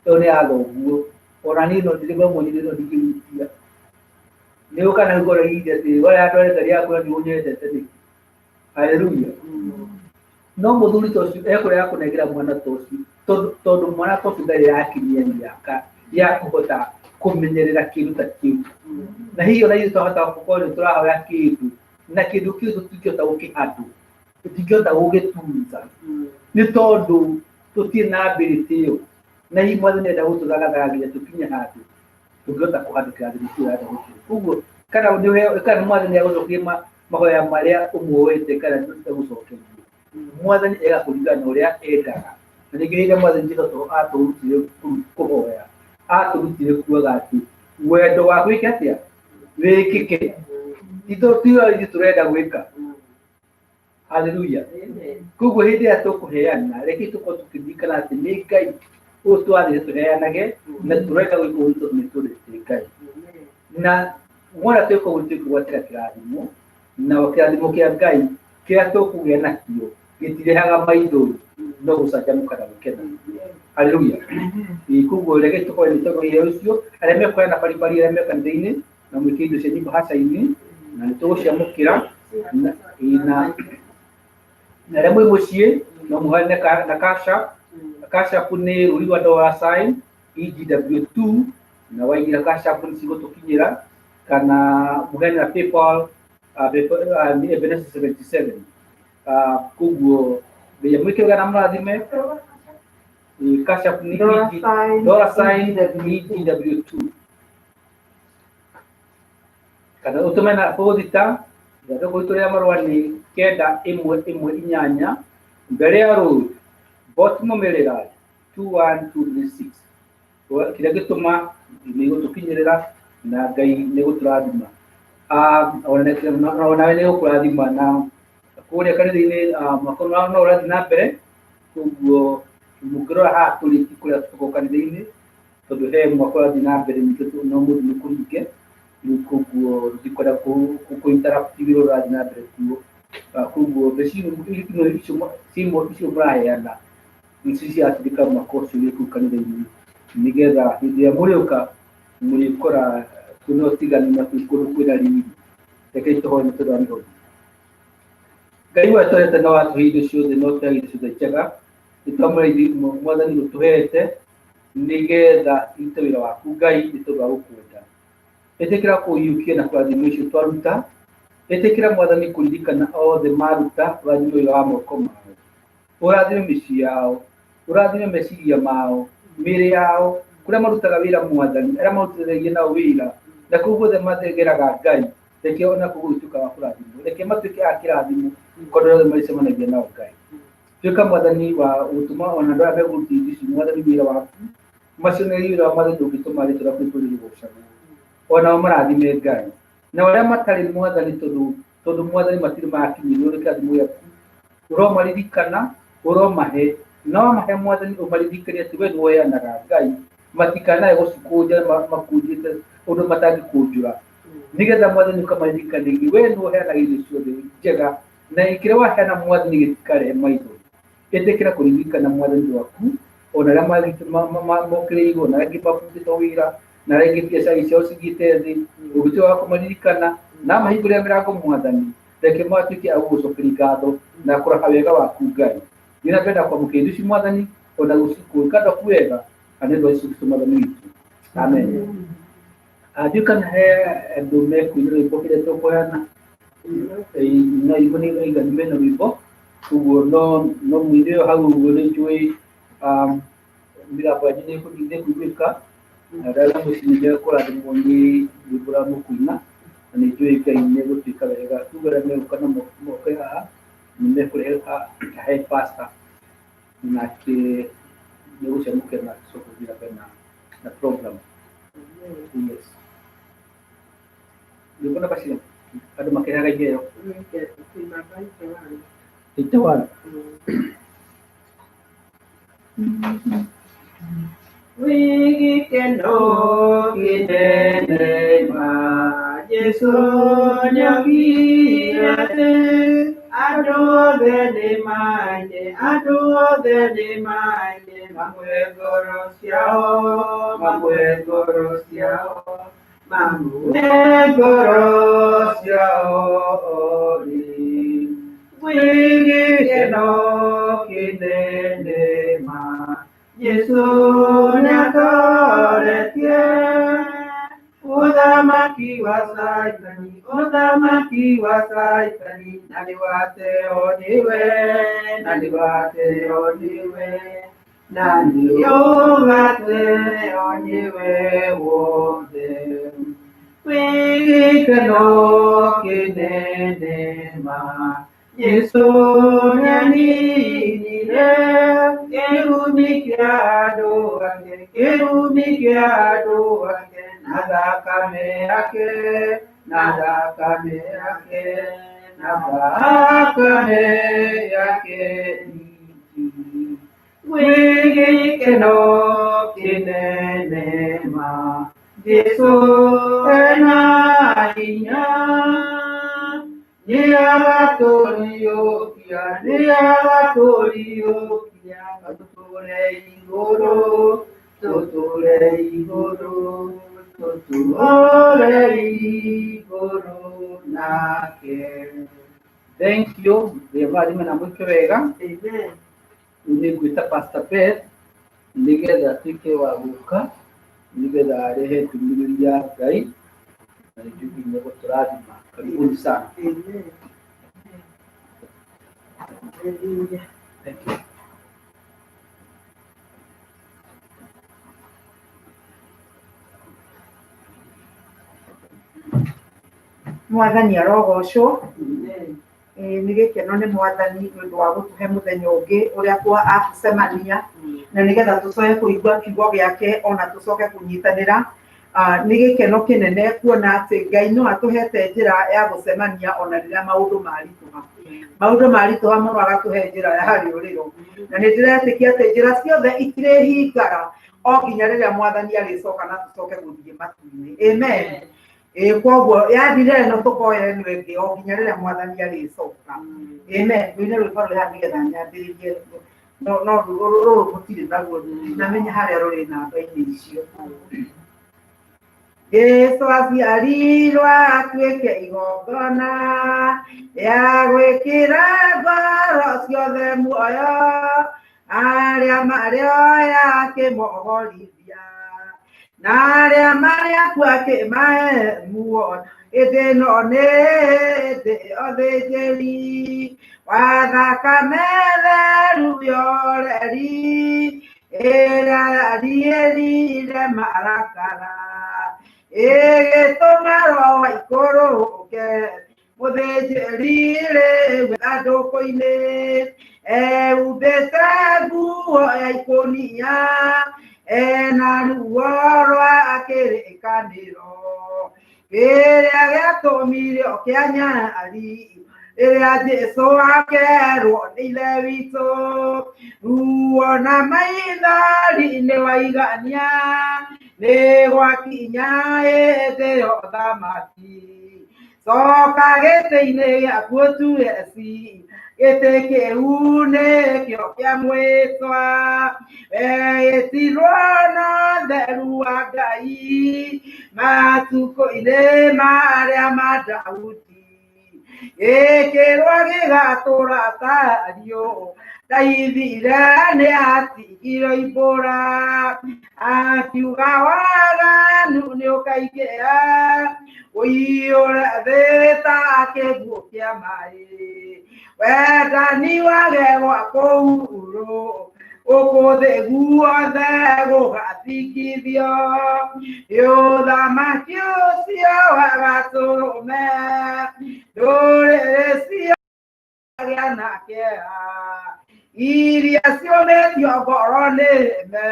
ĩyo nĩ ya thoguo, ona niĩ no ndĩrĩ mwonyire ĩno ndingĩhutia. Nĩ ũka na ngoro inde atĩ we andũ ngari yaku na nĩ ũnyendete nĩkĩ? Haleluya. No mũthuri ta ũcio ekũrega kũnengera mwana ta ũcio tondũ mwana ta ũcio ndarĩ yakinyia mĩaka ya kũhota kũmenyerera kĩndũ ta kĩu. Na hihi ona ithuĩ twahota gũkorwo nĩ tũrahoya kĩndũ na kĩndũ kĩu tũtingĩhota gũkĩhandle, tũtingĩhota gũgĩtunza nĩ tondũ tũtirĩ na ability ĩyo, na hihi Mwathani enda gũtũthagathaga nginya tũkinye handũ tũngĩhota kũhandle kĩrathimo kĩu arenda gũtũhe. Koguo kana nĩ kana Mwathani agũcokerie mahoya marĩa ũmuoete kana ndagũcokerie, Mwathani ega kũringana na ũrĩa endaga. Na ningĩ hĩndĩ ĩrĩa Mwathani Jesũ atũrutire kũhoya, atũrutire kugaga atĩ wendo waku wĩke atĩa? Wĩkĩke. Ti ithuĩ tũrenda gwĩka. Haleluya. Koguo hĩndĩ ĩrĩa tũkũheana, reke tũkorwo tũkĩririkana atĩ nĩ Ngai ũyũ twathire tũheanage na tũrenda gwĩka ũguo tondũ nĩ twendete Ngai. Na Wona twĩka ũguo twĩkũgwatĩra kĩrathimo na kĩrathimo kĩa Ngai kĩrĩa tũkũgĩa nakĩo gĩtirehaga maithori no gũcanjamũka na gũkena. Haleluya. Koguo reke tũkorwo nĩ tondũ iheo icio arĩa mekuheana baribari arĩa me kanitha-inĩ na mwĩkĩre indo cianyu mbahaca-inĩ na nĩ tũgũciamũkĩra na na na arĩa mwĩ mũciĩ no mũheane na Cash App. Cash App nĩ rũri rwa dollar sign EGW2 na waingĩra Cash App nĩ cigũtũkinyĩra kana mũheane na PayPal, PayPal, nĩ Ebenezer 77. Koguo Ngai amwĩkĩre na mũrathime. Cash App nĩ Dollar EG sign. Dollar sign EGW2 kana ũtũme na bũthita ithandũkũ ritũ rĩa marũa nĩ 9118 Mberea Road, Baltimore, Maryland 21236. Kĩrĩa gĩtũma nĩ gũtũkinyĩrĩra na Ngai nĩ gũtũrathima. Onawe nĩ gũkũrathima na kũrĩa kanitha-inĩ, mwaka no ũrathiĩ na mbere. Koguo mũngĩrora haha tũrĩ ti kũrĩa tũkoragwo kanitha-inĩ tondũ he mwaka ũrathiĩ na mbere ningĩ no mũndũ nĩ kũhinge rĩu, koguo ndikwenda kũ interrupt wĩra ũrathiĩ na mbere kuo. Koguo mbeca icio icio mũraheana nĩcio ciratindĩka mwaka ũcio wĩ kũu kanitha-inĩ nĩgetha hĩndĩ ĩrĩa mũrĩũka mũrĩkora kwĩna ũtiganu na kwĩ kũndũ kwĩna riri. Rekei tũhoe nĩ tondũ wa mĩhothi. Ngai wetwerete na watũhe indo ciothe na ũtũhe indo ciothe njega nĩ twamũra mwathani ũtũhete nĩgetha irute wĩra waku Ngai nĩ tondũ wa gũkwenda. Ĩtĩkĩra kũiyũkia na kũrathima icio twaruta. Ĩtĩkĩra mwathani kũririkana othe maruta, ũrathime wĩra wa moko mao, ũrathime mĩciĩ yao, ũrathime meciria mao, mĩĩrĩ yao, kũrĩa marutaga wĩra mwathani, arĩa marutithanagia nao wĩra na kũu guothe mathegeraga Ngai, reke ona kũu gũtuĩka wa kũrathimwo, reke matuĩke a kĩrathimo kũndũ othe marĩcemanagia nao Ngai. Tuĩka mwathani wa gũtũma ona andũ arĩa megũruta indo ici mwathani wĩra waku macionererie wĩra wa mwathani ũngĩtũma rĩtwa rĩaku rĩtũũre rĩgocagwo, onao marathime Ngai na arĩa matarĩ mwathani tondũ mwathani matirĩ marakinyĩrwo nĩ kĩrathimo gĩaku, ũromaririkana, ũromahe na wamahe mwathani ũmaririkanie atĩ we nĩwe ũheanaga Ngai, matikanae gũcikũnja makũnjĩte ũndũ matangĩkũnjũra, nĩgetha mwathani ũkamaririkanagia we nĩwe ũheanaga indo ciothe njega na kĩrĩa waheana mwathani gĩtikarehe maitho. Ĩtĩkĩra kũririkana mwathani waku ona arĩa mokĩrĩirwo na arĩa angĩ mabutĩtwo wĩra na arĩa angĩ biacara ciao cithiĩte thĩ, ũngĩtuĩka wa kũmaririkana na mahingũrĩre mĩrango mwathani, reke matuĩke a gũgũcokeria ngatho na kũraha wega waku Ngai. Thiĩ na mbere na kwamũkĩra indo ici mwathani ona gwĩka andũ aku wega na nĩ ũndũ wa Jesũ Kristo mwathani witũ, amen. Ndiũĩ kana he andũ mekuina rwĩmbo kĩrĩa tũkũheana no igo nĩ aiganu mena rwĩmbo, koguo no mũine ĩyo hau ũguo nĩ njũĩ mĩgambo yanyu nĩ ĩkũiguĩka na arĩa me mũciĩ nĩ mekũrathimwo nĩ rwĩmbo rũrĩa mũkũina na nĩ njũĩ Ngai nĩ egũtuĩka wega. Koguo arĩa megũka na moke haha nĩ mekũrehe he pastor nake nĩ egũciamũkĩra na tũcoke gũthiĩ na mbere na program. Yes. Rwĩmbo namba cigana andũ makĩheaga iheo? 81. Wĩgĩkeno kĩnene ma Jesũ nĩokire thĩ, andũ othe nĩmaine, andũ othe nĩmaine, mamwe ngoro ciao, mamwe ngoro ciao, mamwe ngoro ciao rĩ. Wĩgĩkeno kĩnene ma Jesũ nĩatoretie ũthamaki wa Caitani, ũthamaki wa Caitani, na nĩwateo nĩwe, na nĩwateo nĩwe, na nĩũgateo nĩwe wothe. Wĩgĩkeno kĩnene ma Jesũ nĩaninire kĩrumi kĩa andũ ake, kĩrumi kĩa andũ ake, na thakame yake, na thakame yake, na thakame yake nyingĩ. Wĩgĩkeno kĩnene ma Jesu ena hinya nĩagatũriũkia nĩagatũriũkia tũtũre igũrũ tũtũre igũrũ tũtũre igũrũ nake. Thank you. Ngai amũrathime na mwĩke wega. Amen. Rĩu nĩ ngwĩta Pastor Beth nĩgetha atuĩke wa gũka nĩgetha arehe ndũmĩrĩri ya Ngai na nĩnjũĩ Ngai nĩegũtũrathima. Karibuni sana. Amen. Hallelujah. Thank you. Mwathani arogocwo. Amen. Nĩ gĩkeno nĩ mwathani nĩ ũndũ wa gũtũhe mũthenya ũngĩ ũrĩa twa atũcemania na nĩgetha tũcoke kũigua kiugo gĩake ona tũcoke kũnyitanĩra. Nĩ gĩkeno kĩnene kuona atĩ Ngai no atũhete njĩra ya gũcemania ona rĩrĩa maũndũ maritũha. Maũndũ maritũha mũno agatũhe njĩra ya rĩũrĩro. Na nĩ ndĩretĩkia atĩ njĩra ciothe itirĩhingaga o nginya rĩrĩa mwathani arĩcoka na tũcoke gũthiĩ matu-inĩ. Amen. Ĩĩ koguo yathira ĩno tũkoya ĩno ĩngĩ o nginya rĩrĩa mwathani arĩcoka. Amen. Rũine rwĩmbo rũrĩ haha nĩgetha nyambĩrĩrie no no rũrũ mũtirĩ naguo ndinamenya harĩa rũrĩ namba-inĩ icio. Jesu aciarirwo atuĩke igongona rĩa gwĩkĩra ngoro ciothe muoyo arĩa marĩoya akĩmohorithia na arĩa marĩ akuo akĩmahe muoyo. Ĩndĩ ĩno nĩ hĩndĩ ũthĩnjĩri wa thakame theru yoreri ĩrĩa yariĩrire marakara ĩgĩtũma roho ikũrũke mũthĩnjĩri rĩu ithandũkũ-inĩ ehumbĩte nguo ya ikũnia ena ruo rwa kĩrĩkanĩro kĩrĩa gĩatũmire kĩa nyari rĩrĩa Jesũ akerwo nĩ Ithe witũ ruo na maithori nĩ waigania nĩ gwakinya hĩndĩ ya ũthamaki coka gĩtĩ-inĩ gĩaku ũtue cira gĩtĩ kĩu nĩkĩo kĩa mwĩtwa wehĩtirwo na ũtheru wa Ngai matukũ-inĩ marĩa ma Daudi gĩkĩrwo gĩgatũra tariũ ndaithire nĩ atigire imbũra akiuga waganu nĩ ũkaingĩha ũiyũre thĩ ta kĩguũ kĩa maĩ wendani wage gwa kũhurũ gũkũ thĩ guothe gũgathingithio nĩ ũthamaki ũcio wa Gatũrũme ndũrĩrĩ ciagĩa na kĩeha iria ciũmĩtio ngoro nĩ me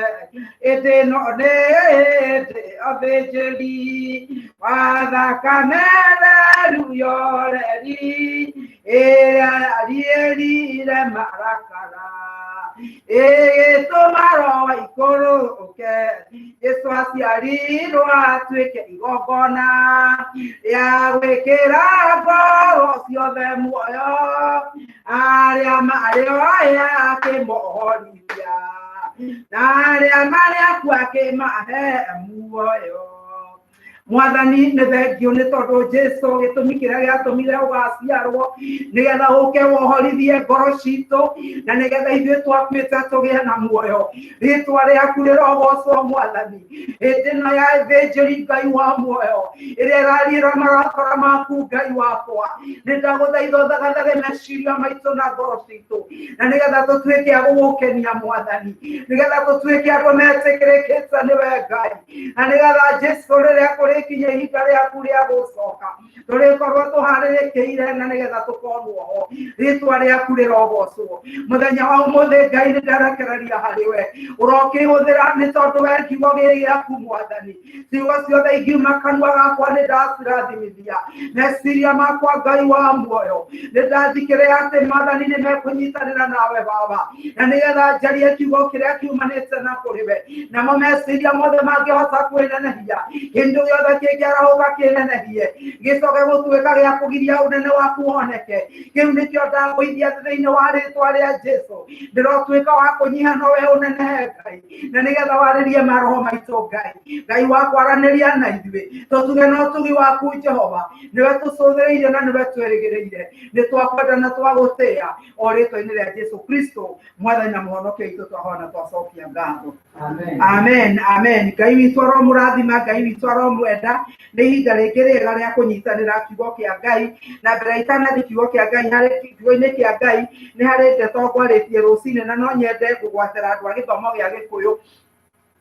ĩndĩ no nĩ hĩndĩ ũthĩnjĩri wa thakame theru yoreri ĩrĩa yariĩrire marakara ĩgĩtũma roho ikũrũke Jesũ aciarirwo atuĩke igongona rĩa gwĩkĩra ngoro ciothe muoyo arĩa marĩoya akĩmohorithia na arĩa marĩ akuo akĩmahe muoyo. Mwathani nĩ thengio nĩ tondũ Jesũ gĩtũmi kĩrĩa gĩatũmire ũgaciarwo nĩgetha ũke wohorithie ngoro citũ na nĩgetha ithuĩ twakuĩte tũgĩe na muoyo. Rĩtwa rĩaku rĩrogocwo Mwathani hĩndĩ ĩno ya thĩnjĩri Ngai wa muoyo ĩrĩa ĩrariĩra marakara maku Ngai wakwa nĩ ndagũthaitha ũthagathage meciria maitũ na ngoro citũ na nĩgetha tũtuĩke a gũgũkenia Mwathani nĩgetha tũtuĩke andũ metĩkĩrĩkĩte nĩwe Ngai na nĩgetha Jesũ rĩrĩa kũrĩ Rĩkinye ihinda rĩaku rĩa gũcoka, tũrĩkorwo tũharĩrĩkĩire na nĩgetha tũkorwo ho. Rĩtwa rĩaku rĩrogocwo mũthenya wa ũmũthĩ. Ngai, nĩ ndarekereria harĩ we, ũrokĩhũthĩra nĩ tondũ we kiugo gĩkĩ gĩaku Mwathani. Ciugo ciothe ingiuma kanua gakwa nĩ ndacirathimithia. Meciria makwa, Ngai wa muoyo, nĩ ndathikĩrĩra atĩ Mwathani nĩ mekũnyitanĩra nawe Baba, na nĩgetha njarie kiugo kĩrĩa kiumanĩte na kũrĩ we. Namo meciria mothe mangĩhota kwĩnenehia, kĩndũ gĩothe kĩngĩarahũka kĩnenehie gĩcoke gũtuĩka gĩa kũgiria ũnene waku woneke, kĩu nĩkĩo ndagũithia thĩinĩ wa rĩtwa rĩa Jesu. Ndĩrotuĩka wa kũnyiha no we ũnenehe, Ngai, na nĩgetha warĩrie maroho maitũ. Ngai, Ngai wa kwaranĩria na ithuĩ, tũtuge na ũtugi waku Jehova. Nĩwe tũcũthĩrĩirie na nĩwe twĩrĩgĩrĩire. Nĩ twakwenda na twagũtĩĩa, o rĩtwa-inĩ rĩa Jesu Kristo, Mwathani na Mũhonokia witũ, twahona na twacokia ngatho. Amen. Amen, amen. Ngai witũ aromũrathima, Ngai witũ aromwenda. Nĩ ihinda rĩngĩ rĩega rĩa kũnyitanĩra kiugo kĩa Ngai. Na mbere itanathiĩ kiugo kĩa Ngai, harĩ kiugo-inĩ kĩa Ngai nĩ harĩ ndeto ngwarĩtie rũcinĩ, na no nyende kũgwatĩra andũ a gĩthomo gĩa Gĩkũyũ.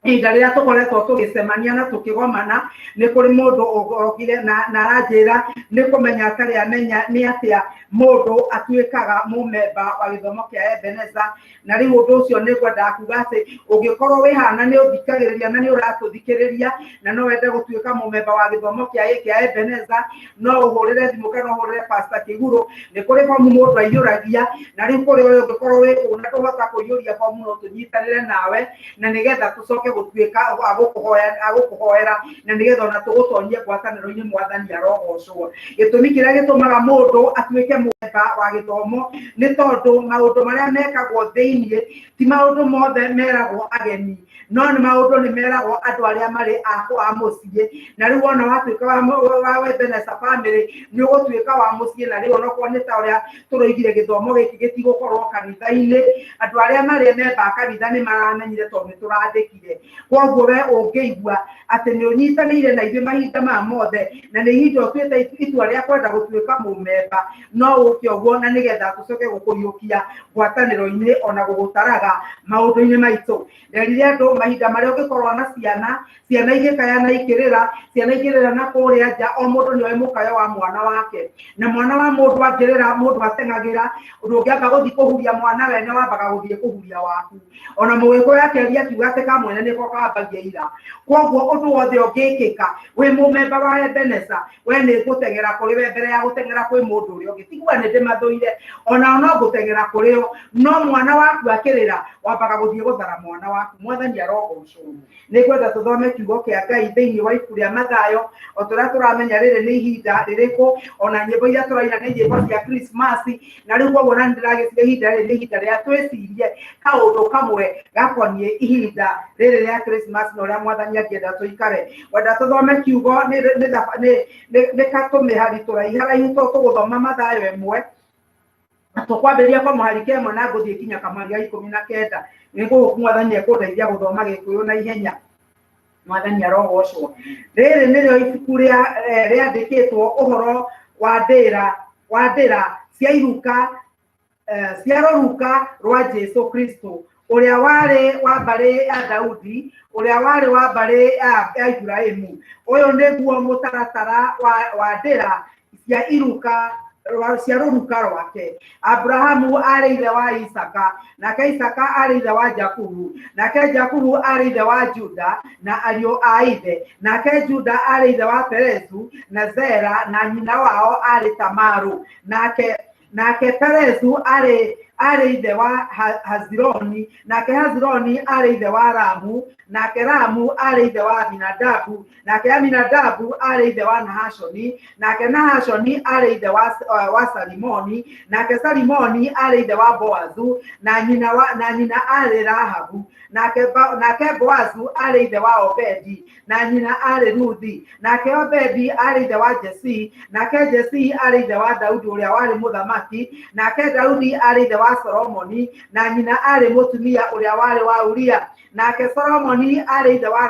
Ihinda rĩrĩa tũkoretwo tũgĩcemania na tũkĩgomana, nĩ kũrĩ mũndũ ũrokire na aranjĩra nĩ kũmenya atarĩ amenya nĩ atĩa mũndũ atuĩkaga mũmemba wa gĩthomo kĩa Ebeneza. Na rĩu ũndũ ũcio nĩ ngwendaga kuga atĩ ũngĩkorwo wĩ haha na nĩ ũthikagĩrĩria na nĩ ũratũthikĩrĩria na no wende gũtuĩka mũmemba wa gĩthomo kĩa Ebeneza, no ũhũrĩre thimũ kana ũhũrĩre Pastor Kĩgurũ. Nĩ kũrĩ bomu mũndũ aiyũragia, na rĩu kũrĩ ũyũ ũngĩkorwo wĩ kũu na ndũhota kũiyũria bomu, no tũnyitanĩre nawe na nĩgetha tũcoke gũtuĩka agũkũhoera na nĩgetha ona tũgũtonyie ngwatanĩro-inĩ. Mwathani arogocwo. Gĩtũmi kĩrĩa gĩtũmaga mũndũ atuĩke mũmemba wa gĩthomo nĩ tondũ maũndũ marĩa mekagwo thĩiniĩ ti maũndũ mothe meragwo ageni, no nĩ maũndũ nĩ meragwo andũ arĩa marĩ a mũciĩ. Na rĩu wona watuĩka wa Ebeneza family, nĩ ũgũtuĩka wa mũciĩ. Na rĩu onokorwo nĩ ta ũrĩa tũroigire, gĩthomo gĩkĩ gĩtigũkorwo kanitha-inĩ. Andũ arĩa marĩ memba a kanitha nĩ maramenyire tondũ nĩ tũrandĩkire. Koguo we ũngĩigua atĩ nĩ ũnyitanĩire na ithuĩ mahinda maya mothe na nĩ ihinda ũtuĩte itua rĩa kwenda gũtuĩka mũmemba, no ũke ũguo na nĩgetha tũcoke gũkũhiũkia ngwatanĩro-inĩ ona gũgũtaraga maũndũ-inĩ maitũ. Nderire andũ mahinda marĩa ũngĩkorwo na ciana, ciana igĩkaya na ikĩrĩra, ciana ikĩrĩra na kũrĩa nja, o mũndũ nĩ oĩ mũkayo wa mwana wake, na mwana wa mũndũ angĩrĩra, mũndũ ateng'agĩra. Ndũngĩamba gũthiĩ kũhuria mwana wene, wambaga gũthiĩ kũhuria waku. Ona mũgĩkũyũ akĩaria akiuga atĩ kamwene nĩko kambagia ira. Koguo ũndũ wothe ũngĩkĩka wĩ mũmemba wa Ebeneza, we nĩ ngũteng'era kũrĩ we mbere ya gũteng'era kwĩ mũndũ ũrĩa ũngĩ. Tiguga nĩ ndĩmathũire, onao no ngũteng'era kũrĩ o, no mwana waku akĩrĩra, wambaga gũthiĩ gũthara mwana waku. Mwathani arogocwo. Nĩ ngwenda tũthome kiugo kĩa Ngai thĩinĩ wa ibuku rĩa Mathayo. O tũrĩa tũramenya rĩrĩ nĩ ihinda rĩrĩkũ, ona nyĩmbo iria tũraina nĩ nyĩmbo cia Krismasi. Na rĩu koguo na nĩndĩragĩciria ihinda rĩrĩ nĩ ihinda rĩa twĩcirie kaũndũ kamwe gakoniĩ ihinda rĩrĩ rĩa Krismasi na ũrĩa Mwathani angĩenda tũikare. Wenda tũthome kiugo nĩ katũmĩhari tũraiharaihu, tũgũthoma Mathayo 1. Tũkwambĩrĩria kwa mũhari 1 na ngũthiĩ kinya kamũhari ga 19. Nĩ Mwathani ekũndeithia gũthoma Gĩkũyũ na ihenya. Mwathani arogocwo. Rĩrĩ nĩrĩo ibuku rĩa rĩandĩkĩtwo ũhoro wa ndĩra cia iruka cia rũruka rwa Jesu Kristo, ũrĩa warĩ wa mbarĩ ya Daudi, ũrĩa warĩ wa mbarĩ ya Ibrahimu. Ũyũ nĩguo mũtaratara wa ndĩra cia iruka cia rũruka rwake. Abrahamu arĩ ithe wa Isaka, nake Isaka arĩ ithe wa Jakubu, nake Jakubu arĩ ithe wa Juda na ariũ a ithe, nake Juda arĩ ithe wa Perezu na Zera, na nyina wao arĩ Tamaru, nake Perezu arĩ ithe wa Hazironi, nake Hazironi arĩ ithe wa Ramu, nake Ramu arĩ ithe wa Aminadabu, nake Aminadabu arĩ ithe wa Nahashoni, nake Nahashoni arĩ ithe wa Salimoni, nake Salimoni arĩ ithe wa Boazu, na nyina arĩ Rahabu, nake Boazu arĩ ithe wa Obedi, na nyina arĩ Ruthi, nake Obedi arĩ ithe wa Jesii, nake Jesii arĩ ithe wa Daudi ũrĩa warĩ mũthamaki, nake Daudi arĩ ithe wa Solomoni, na nyina arĩ mũtumia ũrĩa warĩ wa Uria. Nake Solomoni aarĩ ithe wa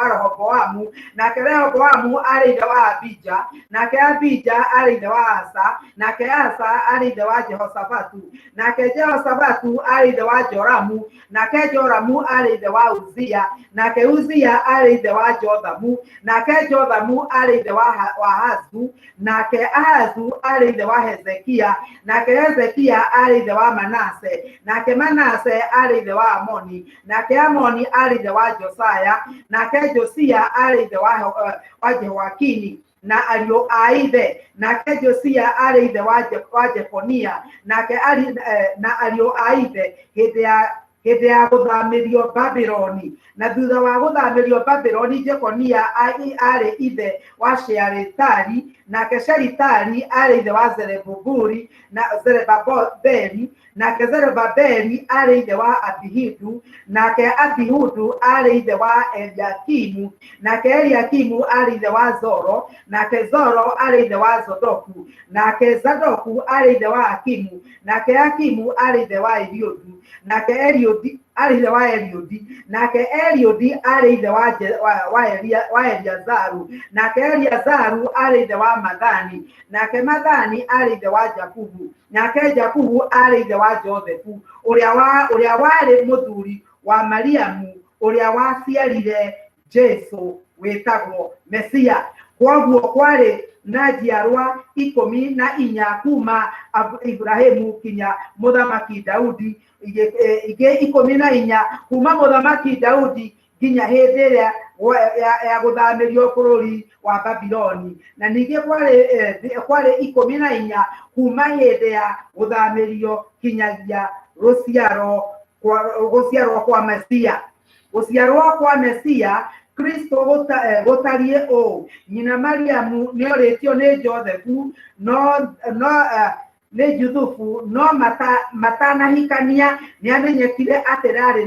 Rehoboamu, nake Rehoboamu aarĩ ithe wa Abija, nake Abija aarĩ ithe wa Asa, nake Asa aarĩ ithe wa Jehoshafatu, nake Jehoshafatu aarĩ ithe wa Joramu, nake Joramu aarĩ ithe wa Uzia, nake Uzia aarĩ ithe wa Jothamu, nake Jothamu aarĩ ithe wa Ahazu, nake Ahazu aarĩ ithe wa Hezekia, nake Hezekia aarĩ ithe wa Manase, nake Manase aarĩ ithe wa Amoni, nake Amoni aarĩ ithe wa Josaya, nake Josia aarĩ ithe wa Jehoiakini na ariũ a ithe, nake Josia aarĩ ithe wa Jekonia, nake na ariũ a ithe hĩndĩ ya gũthamĩrio Babironi. Na thutha wa gũthamĩrio Babironi, Jekonia aarĩ ithe wa Shealitali, nake Shealitali aarĩ ithe wa Zerebuburi na Zerebabeli, nake Zerubabeli aarĩ ithe wa Abihudu, nake Abihudu aarĩ ithe wa Eliakimu, nake Eliakimu aarĩ ithe wa Zoro, nake Zoro aarĩ ithe wa Zadoku, nake Zadoku aarĩ ithe wa Akimu, nake Akimu aarĩ ithe wa Eliudu, nake Eliudi aarĩ ithe wa Eliudi, nake Eliudi aarĩ ithe wa Eliazaru, nake Eliazaru aarĩ ithe wa Mathani, nake Mathani aarĩ ithe wa Jakubu, nake Jakubu aarĩ ithe wa Josefu, ũrĩa warĩ mũthuri wa Mariamu, ũrĩa waciarire Jesu wĩtagwo Mesia. Kwoguo kwarĩ na njiarwa 14 kuma Ibrahimu kinya mũthamaki Daudi, ingĩ 14 kuma mũthamaki Daudi nginya hĩndĩ ĩrĩa ya gũthamĩrio bũrũri wa Babiloni, na ningĩ kwarĩ 14 kuma hĩndĩ ya gũthamĩrio kinyagia gũciarwo kwa Mesia. Gũciarwo kwa Mesia Kristo gũtariĩ ũũ: nyina Mariamu nĩorĩtio nĩ Josefu, no nĩ Juthufu, no matanahikania nĩamenyekire atĩ ndaarĩ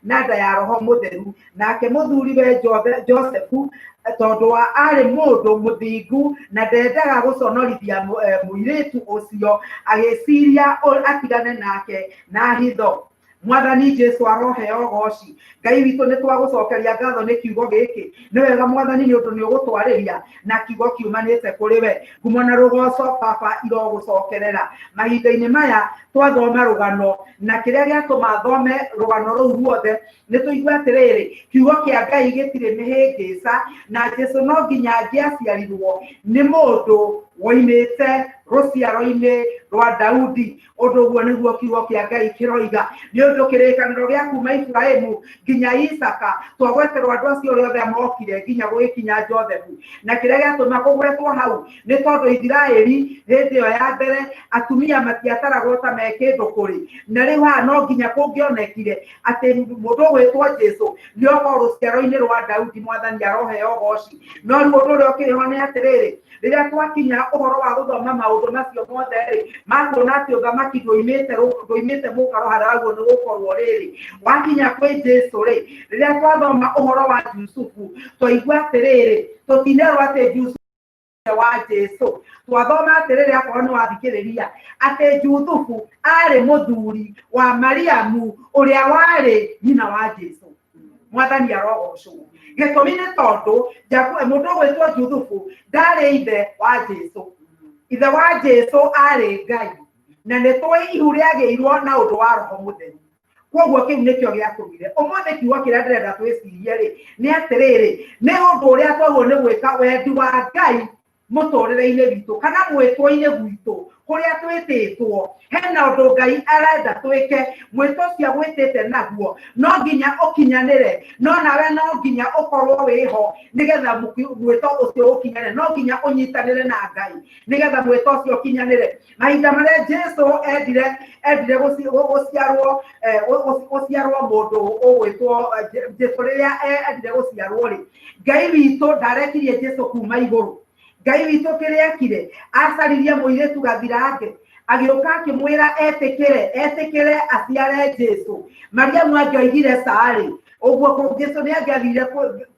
na nda ya Roho Mũtheru. Nake mũthuriwe Josefu, tondũ wa aarĩ mũndũ mũthingu na ndendaga gũconorithia mũirĩtu ũcio, agĩciria atigane nake na hitho. Mwathani Jesu aroheo goci. Ngai witũ nĩ twagũcokeria ngatho nĩ kiugo gĩkĩ. Nĩ wega Mwathani nĩ ũndũ nĩ ũgũtwarĩria na kiugo kiumanĩte kũrĩ we. Ngumo na rũgoco Baba irogũcokerera. Mahinda-inĩ maya twathoma rũgano, na kĩrĩa gĩatũma thome rũgano rũu ruothe nĩ tũigue atĩrĩrĩ, kiugo kĩa Ngai gĩtirĩ mĩhĩngĩca, na Jesu no nginya angĩaciarirwo nĩ mũndũ woimĩte rũciaro-inĩ rwa Daudi. Ũndũ ũguo nĩguo kiugo kĩa Ngai kĩroiga. Nĩ ũndũ kĩrĩkanĩro gĩa kuma Ibrahimu nginya Isaka twagweterwo andũ acio othe mokire nginya gũgĩkinya Josefu. Na kĩrĩa gĩatũma kũgwetwo hau nĩ tondũ Isiraeli hĩndĩ ĩyo ya mbere atumia matiataragwo ta me kĩndũ kũrĩ, na rĩu haha no nginya kũngĩonekire atĩ mũndũ ũgwĩtwo Jesu nĩ okorwo rũciaro-inĩ rwa Daudi. Mwathani aroheo goci. No rĩu ũndũ ũrĩa ũkĩrĩ ho nĩ atĩrĩrĩ, rĩrĩa twakinya ũhoro wa gũthoma maũndũ macio mothe rĩ, makuona atĩ ũthamaki ndũimĩte mũkaro harĩa waguo nĩ gũkorwo rĩrĩ. Wakinya kwĩ Jesu rĩ, rĩrĩa twathoma ũhoro wa Jusufu twaigua atĩrĩrĩ, tũtinerwo atĩ Jusufu wa Jesu. Twathoma atĩrĩrĩ, akorwo nĩ wathikĩrĩria, atĩ Juthufu aarĩ mũthuri wa Mariamu ũrĩa warĩ nyina wa Jesu. Mwathani arogocwo. Gĩtũmi nĩ tondũ mũndũ ũgwĩtwo Juthufu ndarĩ ithe wa Jesu. Ithe wa Jesu aarĩ Ngai, na nĩ tũĩ ihu rĩagĩirwo na ũndũ wa Roho Mũtheru. Kwoguo kĩu nĩkĩo gĩatũmire ũmũthĩ kiugo kĩrĩa ndĩrenda twĩcirie rĩ nĩ atĩrĩrĩ, nĩ ũndũ ũrĩa twagwo nĩ gwĩka wendi wa Ngai mũtũrĩre-inĩ witũ kana mwĩtwo-inĩ gwitũ kũrĩa twĩtĩtwo. Hena ũndũ Ngai arenda twĩke, mwĩto ũcio agwĩtĩte naguo no nginya ũkinyanĩre, no nawe no nginya ũkorwo wĩho nĩgetha mwĩto ũcio ũkinyanĩre, no nginya ũnyitanĩre na Ngai nĩgetha mwĩto ũcio ũkinyanĩre. Mahinda marĩa Jesu endire gũciarwo mũndũ ũgwĩtwo Jesu, rĩrĩa endire gũciarwo rĩ, Ngai witũ ndarekirie Jesu kuma igũrũ. Ngai witũ kĩrĩa ekire, acaririe mũirĩtu gathirange, agĩũka akĩmwĩra etĩkĩre aciare Jesu. Mariamu angĩoigire carĩ, ũguo Jesu nĩ angĩathire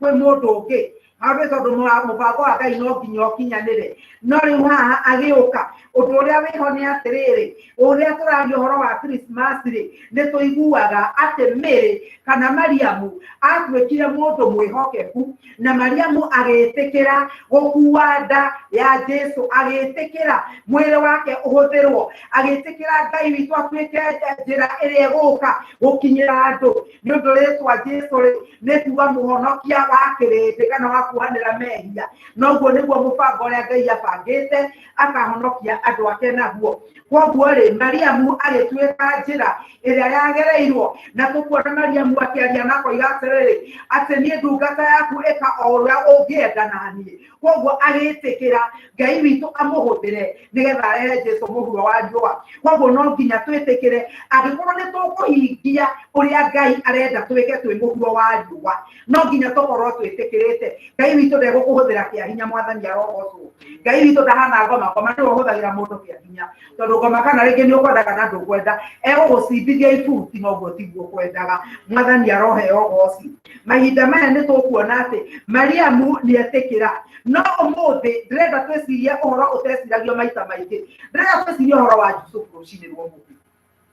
kwĩ mũndũ ũngĩ. Hau nĩ tondũ mũbango wa Ngai no nginya ũkinyanĩre. No rĩu haha agĩũka, ũndũ ũrĩa wĩho nĩ atĩrĩrĩ, ũrĩa tũraria ũhoro wa Christmas rĩ, nĩ tũiguaga atĩ Mary kana Mariamu atuĩkire mũndũ mwĩhokeku, na Mariamu agĩtĩkĩra gũkua nda ya Jesu, agĩtĩkĩra mwĩrĩ wake ũhũthĩrwo, agĩtĩkĩra Ngai witũ atuĩke njĩra ĩrĩa ĩgũka gũkinyĩra andũ. Nĩ ũndũ rĩtwa Jesu rĩ, nĩ kuga mũhonokia wa kĩrĩndĩ kana wa kuohanĩra mehia. Noguo nĩguo mũbango ũrĩa Ngai abangĩte akahonokia andũ ake naguo. Koguo rĩ, Mariamu agĩtuĩka njĩra ĩrĩa yagereirwo, na tũkuona Mariamu akĩaria na akoiga atĩrĩrĩ, atĩ niĩ ndungata yaku ĩka o ũrĩa ũngĩenda na niĩ. Koguo agĩtĩkĩra Ngai witũ amũhũthĩre nĩgetha arehe Jesu mũhuro wa riũa. Koguo no nginya twĩtĩkĩre, angĩkorwo nĩ tũkũhingia ũrĩa Ngai arenda twĩke twĩ mũhuro wa riũa, no nginya tũkorwo twĩtĩkĩrĩte. Ngai witũ ndegũkũhũthĩra kĩa hinya, Mwathani arogocwo. Ngai witũ ndahana ngoma, ngoma nĩwe ũhũthagĩra mũndũ kĩa hinya, tondũ ngoma kana rĩngĩ nĩ ũkwenda kana ndũkwenda, egũgũcimbithia ibuti, noguo tiguo ũkwendaga. Mwathani aroheo ũgoci. Mahinda maya nĩ tũkuona atĩ Mariamu nĩ etĩkĩra. No ũmũthĩ ndĩrenda twĩcirie ũhoro ũteciragio maita maingĩ. Ndĩrenda twĩcirie ũhoro wa Jusufu rũcinĩ rwa ũmũthĩ,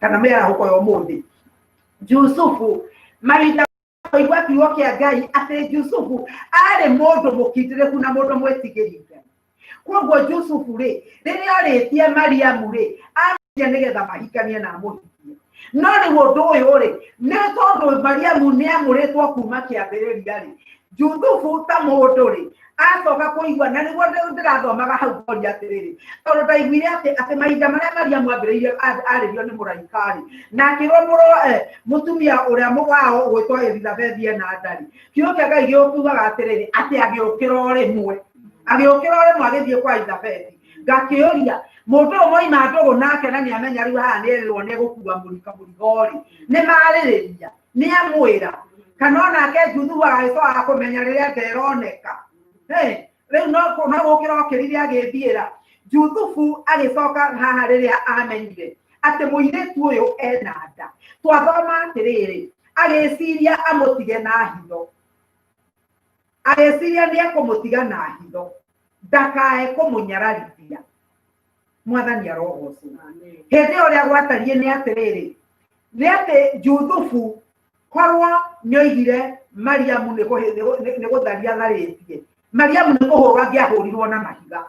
kana mĩarahũko ya ũmũthĩ. Jusufu, mahinda kũigua kiugo kĩa Ngai atĩ Jusufu arĩ mũndũ mũkindĩrĩku na mũndũ mwĩtigĩri Ngai. Koguo Jusufu rĩ, rĩrĩa orĩtie Mariamu rĩ, amũhikie nĩgetha mahikanie na amũhikie. No rĩu ũndũ ũyũ rĩ, nĩ tondũ Mariamu nĩ amũrĩtwo kuma kĩambĩrĩria rĩ, Jusufu ta mũndũ rĩ, acoka kũigua, na nĩguo ndĩrathomaga hau ngoria atĩrĩrĩ, tondũ ndaiguire atĩ mahinda marĩa Mariamu ambĩrĩirie arĩrio nĩ mũraika rĩ, na akĩrwo mũtumia ũrĩa wao ũgwĩtwo Elizabeth ena nda rĩ, kiugo kĩa Ngai gĩkiugaga atĩrĩrĩ, atĩ agĩũkĩra o rĩmwe. Agĩũkĩra o rĩmwe agĩthiĩ kwa Elizabeth. Ngakĩũria, mũndũ ũyũ mwaima ndũgũ nake na nĩamenya rĩu haha nĩerirwo nĩegũkua mũrigo rĩ, nĩmarĩrĩria, nĩamwĩra, kana onake Juthubu agagĩcoka kũmenya rĩrĩa nderoneka. Hey, rĩu no gũkĩra okĩrire agĩthiĩra. Juthubu agĩcoka haha rĩrĩa amenyire atĩ mũirĩtu ũyũ ena nda. Twathoma atĩrĩrĩ, agĩciria amũtige na hitho. Agĩciria nĩ ekũmũtiga na hitho, ndakae kũmũnyararithia. Mwathani arogocwo. Hĩndĩ ĩyo ũrĩa gwatariĩ nĩ atĩrĩrĩ, nĩ atĩ Juthubu korwo nĩoigire Mariamu nĩ gũtharia atharĩtie, Mariamu nĩ kũhũrwo angĩahũrirwo na mahiga.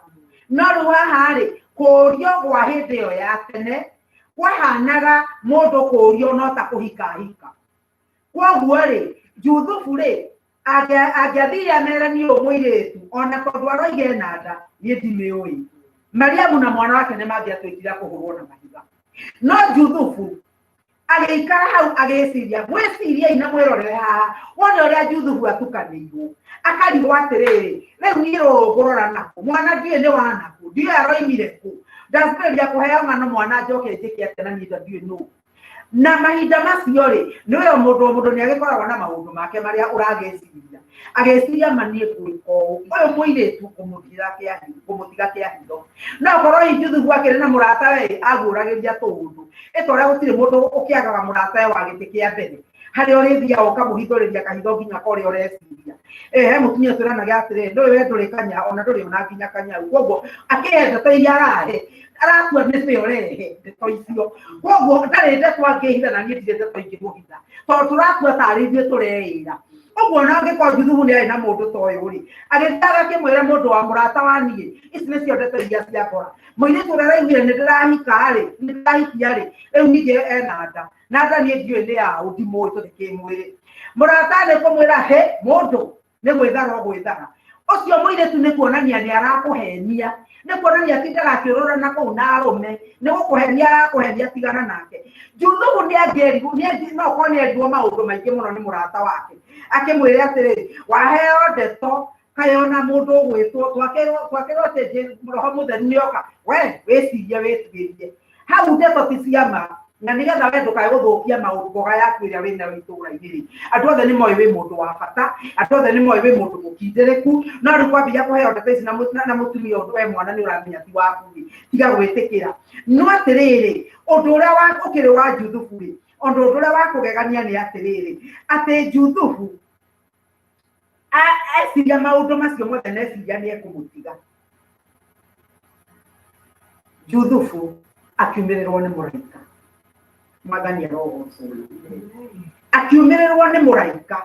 No rĩu haha rĩ, kũũrio gwa hĩndĩ ĩyo ya tene kwahanaga mũndũ kũũrio no ta kũhika ahika. Kwoguo rĩ, Juthubu rĩ, angĩathire amere niĩ ũyũ mũirĩtu, ona tondũ aroiga ena nda, niĩ ndimĩũĩ. Mariamu na mwana wake nĩ mangĩatuĩkire a kũhũrwo na mahiga. No Juthubu agĩikara hau agĩciria, mwĩciriei na mwĩrorere haha, wone ũrĩa Juthubu atukanĩirwo. Akarigwo atĩrĩrĩ, rĩu niĩ rũrũ ngũrora nakũ, mwana ndiũĩ nĩ wa nakũ, ndiũĩ aroimire kũ, ndambĩrĩria kũheo ng'ano mwana njoke njĩke atĩa na niĩ ndiũĩ nũ. Na mahinda macio rĩ, nĩ ũyũ mũndũ o mũndũ nĩ agĩkoragwo na maũndũ make marĩa ũragĩciria. Agĩciria ma niĩ ngwĩka ũũ, ũyũ mũirĩtu ngũmũtiga kĩa hitho. No korwo hihi Juthubu akĩrĩ na mũrata we, aguũragĩria tũũndũ. Ĩ ta ũrĩa gũtirĩ mũndũ ũkĩagaga mũrata we wa gĩtĩ kĩa mbere. Harĩa ũrĩthiaga ũkamũhithũrĩria kahitho nginya korĩa ũreciria. He mũtumia twĩranaga atĩrĩrĩ, ndũĩ we ndũrĩ kanya, ona ndũrĩ ona nginya kanyau. Koguo akĩhe ndeto iria arahe, aratua nĩ we ũrehe ndeto icio. Koguo ndarĩ ndeto angĩhitha na niĩ ndirĩ ndeto ingĩmũhitha. Tondũ tũratua tarĩ ithuĩ tũreĩra. Ũguo ona angĩkorwo Juthubu nĩ arĩ na mũndũ ta ũyũ rĩ, agĩthiĩ agakĩmwĩra mũndũ wa mũrata wa niĩ, ici nĩcio ndeto iria ciakora. Mũirĩtu ũrĩa araiguire nĩ ndĩrahika rĩ, nĩ ndĩrahikia rĩ, rĩu ningĩ ena nda. Na nda niĩ ndiũĩ nĩ yaũ, ndimũĩ tondũ kĩmwĩrĩ. Mũrata nĩ kũmwĩra, he, mũndũ, nĩ gwĩthara ũgwĩthara. Ũcio mũirĩtu nĩ kuonania nĩ arakũhenia, nĩ kuonania atindaga akĩũrũra na kũu na arũme, nĩ gũkũhenia arakũhenia, tigana nake. Juthubu nĩ angĩerirwo, nĩ angĩ, no okorwo nĩ erirwo maũndũ maingĩ mũno nĩ mũrata wake, akĩmwĩre atĩrĩrĩ, waheo ndeto, kaĩ ona mũndũ ũgwĩtwo, twakĩrwo atĩ Roho Mũtheru nĩ oka, we wĩcirie wĩtuĩrie. Hau ndeto ti cia ma, na nĩgetha we ndũkae gũthũkia maũndũ mboga yaku ĩrĩa wĩnayo itũũra-inĩ rĩ. Andũ othe nĩ moĩ wĩ mũndũ wa bata, andũ othe nĩ moĩ wĩ mũndũ mũkindĩrĩku, no rĩu kwambia kũheo ndeto ici na mũtumia ũndũ we mwana nĩ ũramenya ti waku rĩ, tiga gwĩtĩkĩra. No atĩrĩrĩ, ũndũ ũrĩa ũkĩrĩ wa Juthubu rĩ, ũndũ ũrĩa wa kũgegania nĩ atĩrĩrĩ, atĩ Juthubu Eciria maũndũ macio mothe na eciria nĩ ekũmũtiga. Juthubu akiumĩrĩrwo nĩ mũraika. Mwathani arogocwo. Akiumĩrĩrwo nĩ mũraika.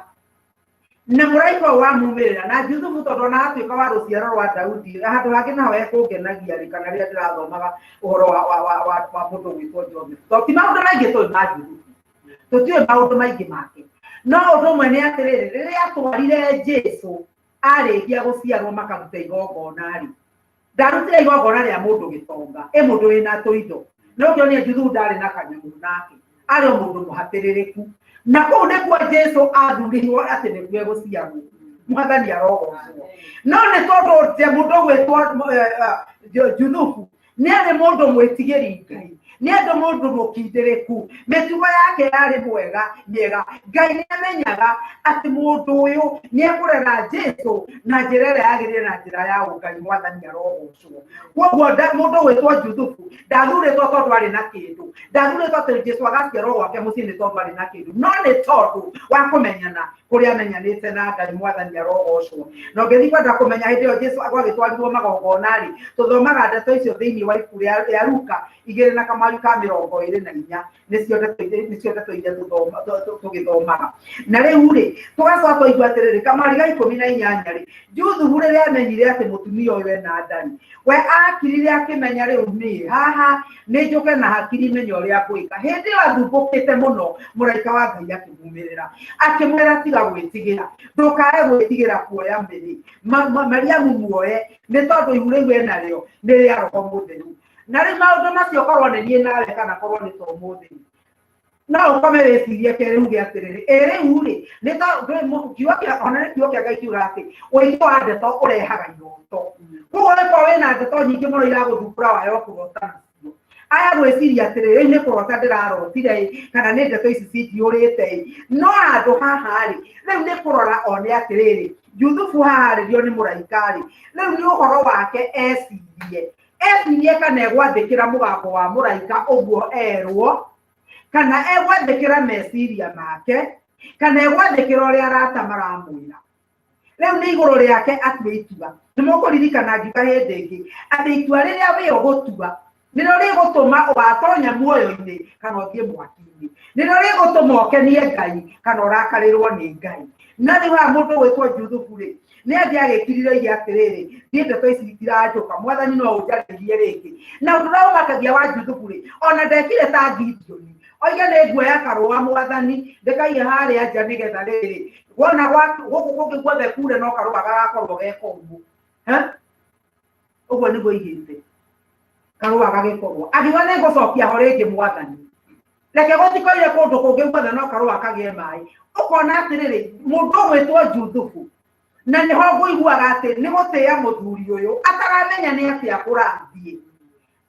Na mũraika ũyũ wamumĩrĩra na Juthubu tondũ ona atuĩka wa rũciaro rwa Daudi handũ hangĩ naho ekũngenagia rĩ kana rĩrĩa ndĩrathomaga ũhoro wa mũndũ gwĩtwo Joseph. Tondũ ti maũndũ maingĩ tũĩ ma Juthubu. Tũtiũĩ maũndũ maingĩ make. No ũndũ ũmwe nĩ atĩrĩrĩ, rĩrĩa atwarire Jesu arĩkia gũciarwo makaruta igongona rĩ, ndarutire igongona rĩa mũndũ gĩtonga, ĩ mũndũ wĩna tũindo. No ũkĩonire Juthubu ndarĩ na kanyamũ nake, arĩ o mũndũ mũhatĩrĩrĩku. Na kũu nĩkuo Jesu athurĩirwo atĩ nĩkuo egũciarwo. Mwathani arogocwo. No nĩ tondũ mũndũ ũgwĩtwo Juthubu nĩ arĩ mũndũ mwĩtigĩri Ngai, nĩ andũ mũndũ mũkindĩrĩku, mĩtugo yake yarĩ mwega mĩega. Ngai nĩ amenyaga atĩ mũndũ ũyũ nĩ ekũrera Jesu na njĩra ĩrĩa yagĩrĩire na njĩra ya ũngai. Mwathani arogocwo. Koguo mũndũ ũgwĩtwo Juthubu ndathurĩtwo tondũ arĩ na kĩndũ, ndathurĩtwo atĩ Jesu agaciarwo gwake mũciĩ nĩ tondũ arĩ na kĩndũ, no nĩ tondũ wa kũmenyana kũrĩa amenyanĩte na Ngai. Mwathani arogocwo. Na ũngĩthiĩ kwenda kũmenya hĩndĩ ĩyo Jesu gwagĩtwarirwo magongona rĩ, tũthomaga ndeto icio thĩinĩ wa ibuku rĩa Luka 2 na kamwari ka 24, nĩcio ndeto iria tũgĩthomaga. Na rĩu rĩ, tũgacoka twaigua atĩrĩrĩ, kamwari ga 18 rĩ, Juthubu rĩrĩa amenyire atĩ mũtumia ũyũ ena nda rĩ, we akirire akĩmenya rĩu niĩ haha nĩ njũke na hakiri menye ũrĩa ngwĩka. Hĩndĩ ĩyo athumbũkĩte mũno, mũraika wa Ngai akĩmumĩrĩra akĩmwĩra tiga gwĩtigĩra, ndũkae gwĩtigĩra kuoya mĩrĩ Mariamu muoye, nĩ tondũ ihu rĩu enarĩo nĩ rĩa Roho Mũtheru. Na rĩu maũndũ macio korwo nĩ niĩ nawe kana korwo nĩ to mũthĩ, no ũkome wĩcirie kerĩ uge atĩrĩrĩ, ĩ rĩu rĩ, nĩ kiugo kĩa ona nĩ kiugo kĩa Ngai kiuga atĩ ũingĩ wa ndeto ũrehaga iroto. Koguo ũngĩkorwo wĩna ndeto nyingĩ mũno iragũthumbũra wayo kũrota nacio, aya gwĩciria atĩrĩrĩ, rĩu nĩ kũrota ndĩrarotire ĩ, kana nĩ ndeto ici cinjiyũrĩte ĩ. No handũ haha rĩ, rĩu nĩ kũrora one atĩrĩrĩ, Juthubu haha arĩrio nĩ mũraika rĩ, rĩu nĩ ũhoro wake ecirie. Ecirie kana egwathĩkĩra mũgambo wa mũraika ũguo erwo, kana egwathĩkĩra meciria make, kana egwathĩkĩra ũrĩa arata maramwĩra. Rĩu nĩ igũrũ rĩake atue itua. Nĩ mũkũririkana ngiuga hĩndĩ ĩngĩ atĩ itua rĩrĩa wĩ ũgũtua nĩrĩo rĩgũtũma ũgatonya muoyo-inĩ kana ũthiĩ mwaki-inĩ, nĩrĩo rĩgũtũma ũkenie Ngai kana ũrakarĩrwo nĩ Ngai. Na rĩu haha mũndũ ũgwĩtwo Juthubu rĩ, nĩ angĩagĩkirire oige atĩrĩrĩ, niĩ ndeto ici itiranjũka, Mwathani no ũnjarĩrie rĩngĩ. Na ũndũ ũrĩa ũmakagia wa Juthubu rĩ, ona ndekire ta Gideoni, oige nĩ nguoya karũa Mwathani ndĩkaige harĩa nja nĩgetha rĩrĩ wona gũkũ kũngĩ guothe kure no karũa gagakorwo ge kũmũ. Ũguo nĩguo oigĩte, karũa gagĩkorwo akiuga nĩ ngũcokia ho rĩngĩ Mwathani, reke gũtikoire kũndũ kũngĩ guothe no karũa kagĩe maĩ. Ũkona atĩrĩrĩ, mũndũ ũgwĩtwo Juthubu, na nĩho ngũiguaga atĩ nĩ gũtĩĩa mũthuri ũyũ ataramenya nĩ atĩa kũrathiĩ,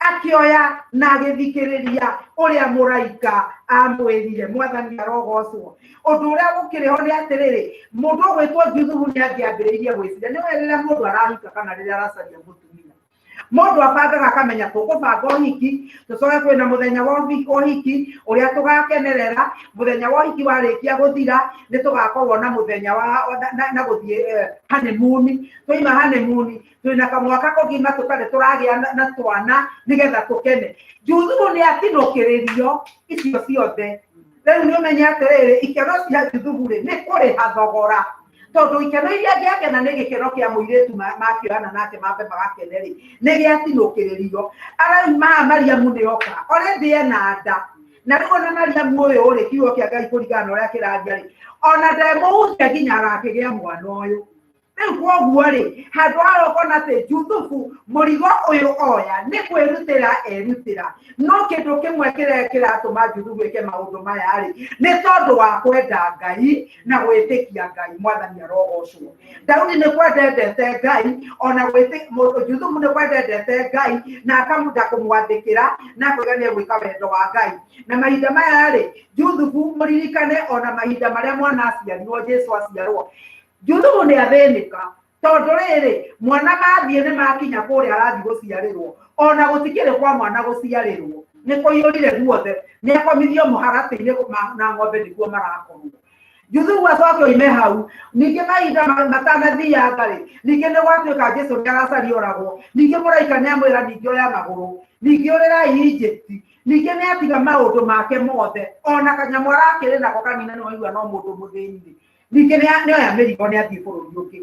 akĩoya na agĩthikĩrĩria ũrĩa mũraika amwĩrire. Mwathani arogocwo. Ũndũ ũrĩa gũkĩrĩ ho nĩ atĩrĩrĩ, mũndũ ũgwĩtwo Juthubu nĩ angĩambĩrĩirie gwĩciria, nĩ rĩrĩa mũndũ arahika kana rĩrĩa aracaria mũtumia, mũndũ abangaga akamenya tũkũbanga ũhiki, tũcoke kwĩna mũthenya wa ũhiki ũrĩa tũgakenerera. Mũthenya wa ũhiki warĩkia gũthira nĩ tũgakorwo na mũthenya wa na gũthiĩ honeymoon. Twaima honeymoon twĩna kamwaka kũgima tũtarĩ tũragĩa na twana nĩgetha tũkene. Juthubu nĩ atinũkĩrĩrio icio ciothe. Rĩu nĩ ũmenye atĩrĩrĩ, ikeno cia Juthubu rĩ, nĩ kũrĩha thogora, tondũ ikeno iria angĩakena nĩ gĩkeno kĩa mũirĩtu makĩoyana nake mambe magakene rĩ, nĩ gĩatinũkĩrĩrio. Arauma Mariamu nĩ oka already ena nda. Na rĩu ona Mariamu ũyũ rĩ, kiugo kĩa Ngai kũringana na ũrĩa kĩraria rĩ, ona ndemũhutia nginya agakĩgĩa mwana ũyũ. Rĩu koguo rĩ, handũ haha ũkona atĩ Juthubu mũrigo ũyũ oya nĩ kwĩrutĩra erutĩra. No kĩndũ kĩmwe kĩrĩa kĩratũma Juthubu ĩke maũndũ maya rĩ, nĩ tondũ wa kwenda Ngai na gwĩtĩkia Ngai. Mwathani arogocwo. Daudi nĩ kwenda endete Ngai, ona Juthubu nĩ kwenda endete Ngai na akamunda kũmwathĩkĩra na akoiga nĩ egwĩka wendo wa Ngai. Na mahinda maya rĩ, Juthubu mũririkane ona mahinda marĩa mwana aciarirwo, Jesu aciarwo, Juthubu nĩ athĩnĩka tondũ rĩrĩ mwana mathiĩ nĩ makinya kũrĩa arathiĩ gũciarĩrwo, ona gũtikĩrĩ kwa mwana gũciarĩrwo, nĩ kũiyũrire guothe, nĩ akomithio mũharatĩ-inĩ na ng'ombe nĩguo marakomwo. Juthubu acoke oime hau ningĩ mahinda matanathianga rĩ ningĩ nĩ gwatuĩka Jesũ nĩ aracaria oragwo ningĩ mũraika nĩ amwĩra ningĩ oya magũrũ ningĩ ũrĩrai Egypt ningĩ nĩ atiga maũndũ make mothe ona kanyamũ arakĩrĩ nako kanina nĩ waigua no mũndũ mũthĩni ningĩ nĩ oya mĩrigo nĩ athiĩ bũrũri ũngĩ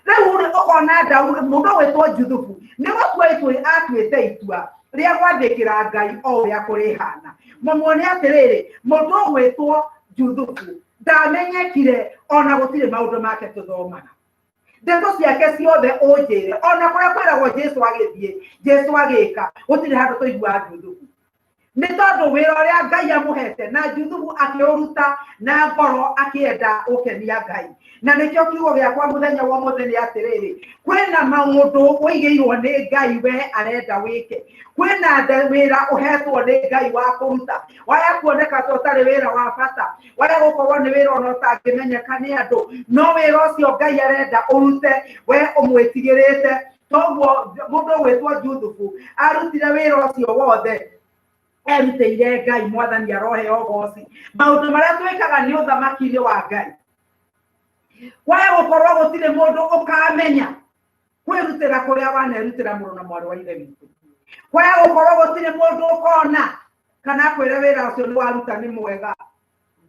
rĩu rĩ ũkona Daudi mũndũ ũgwĩtwo Juthubu nĩ gũtua itua atuĩte itua rĩa gwathĩkĩra Ngai o ũrĩa kũrĩhana mũmuone atĩrĩrĩ mũndũ ũgwĩtwo Juthubu ndamenyekire ona gũtirĩ maũndũ make tũthomaga ndeto ciake ciothe ũnjĩre ona kũrĩa kwĩragwo Jesũ agĩthiĩ Jesũ agĩka gũtirĩ handũ tũiguaga Juthubu nĩ tondũ wĩra ũrĩa Ngai amũhete na Juthubu akĩũruta na ngoro akĩenda gũkenia Ngai na nĩkĩo kiugo gĩakwa mũthenya wa ũmũthĩ nĩ atĩrĩrĩ kwĩna maũndũ ũigĩirwo nĩ Ngai we arenda wĩke kwĩna wĩra ũhetwo nĩ Ngai wa kũruta waya kuoneka ta ũtarĩ wĩra wa bata waya gũkorwo nĩ wĩra ona ũtangĩmenyeka nĩ andũ no wĩra ũcio Ngai arenda ũrute we ũmwĩtigĩrĩte toguo mũndũ ũgwĩtwo Juthubu arutire wĩra ũcio wothe erutĩire Ngai mwathani aroheo ũgoci maũndũ marĩa twĩkaga nĩ ũthamaki-inĩ wa Ngai kwaya gũkorwo gũtirĩ mũndũ ũkamenya kwĩrutĩra kũrĩa wanerutĩra mũrũ na mwarĩ wa ithe witũ kwaya gũkorwo gũtirĩ mũndũ ũkona kana akwĩre wĩra ũcio nĩ waruta nĩ mwega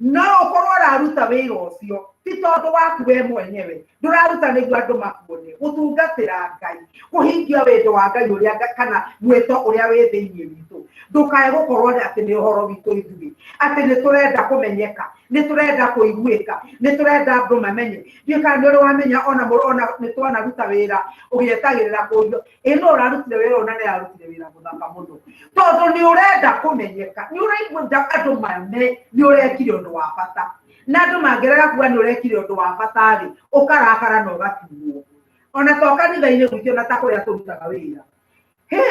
no ũkorwo ũraruta wĩra ũcio ti tondũ waku we mwenyewe ndũraruta nĩguo andũ makuone gũtungatĩra Ngai kũhingia wendo wa Ngai ũrĩa kana mwĩto ũrĩa wĩ thĩinĩ witũ ndũkae gũkorwo atĩ nĩ ũhoro witũ ithuĩ atĩ nĩ tũrenda kũmenyeka nĩ tũrenda kũiguĩka nĩ tũrenda andũ mamenye ndiũĩ kana nĩ ũrĩ wamenya ona ona nĩ twanaruta wĩra ũgĩetagĩrĩra kũrio ĩ no ũrarutire wĩra ũyũ na nĩ ararutire wĩra mũthaka mũno tondũ nĩ ũrenda kũmenyeka nĩ ũraigua andũ mane nĩ ũrekire ũndũ wa bata na andũ mangĩrega kuga nĩ ũrekire ũndũ wa bata rĩ ũkarakara na ũgatuo ona to kanitha-inĩ gwitũ ona ta kũrĩa tũrutaga wĩra he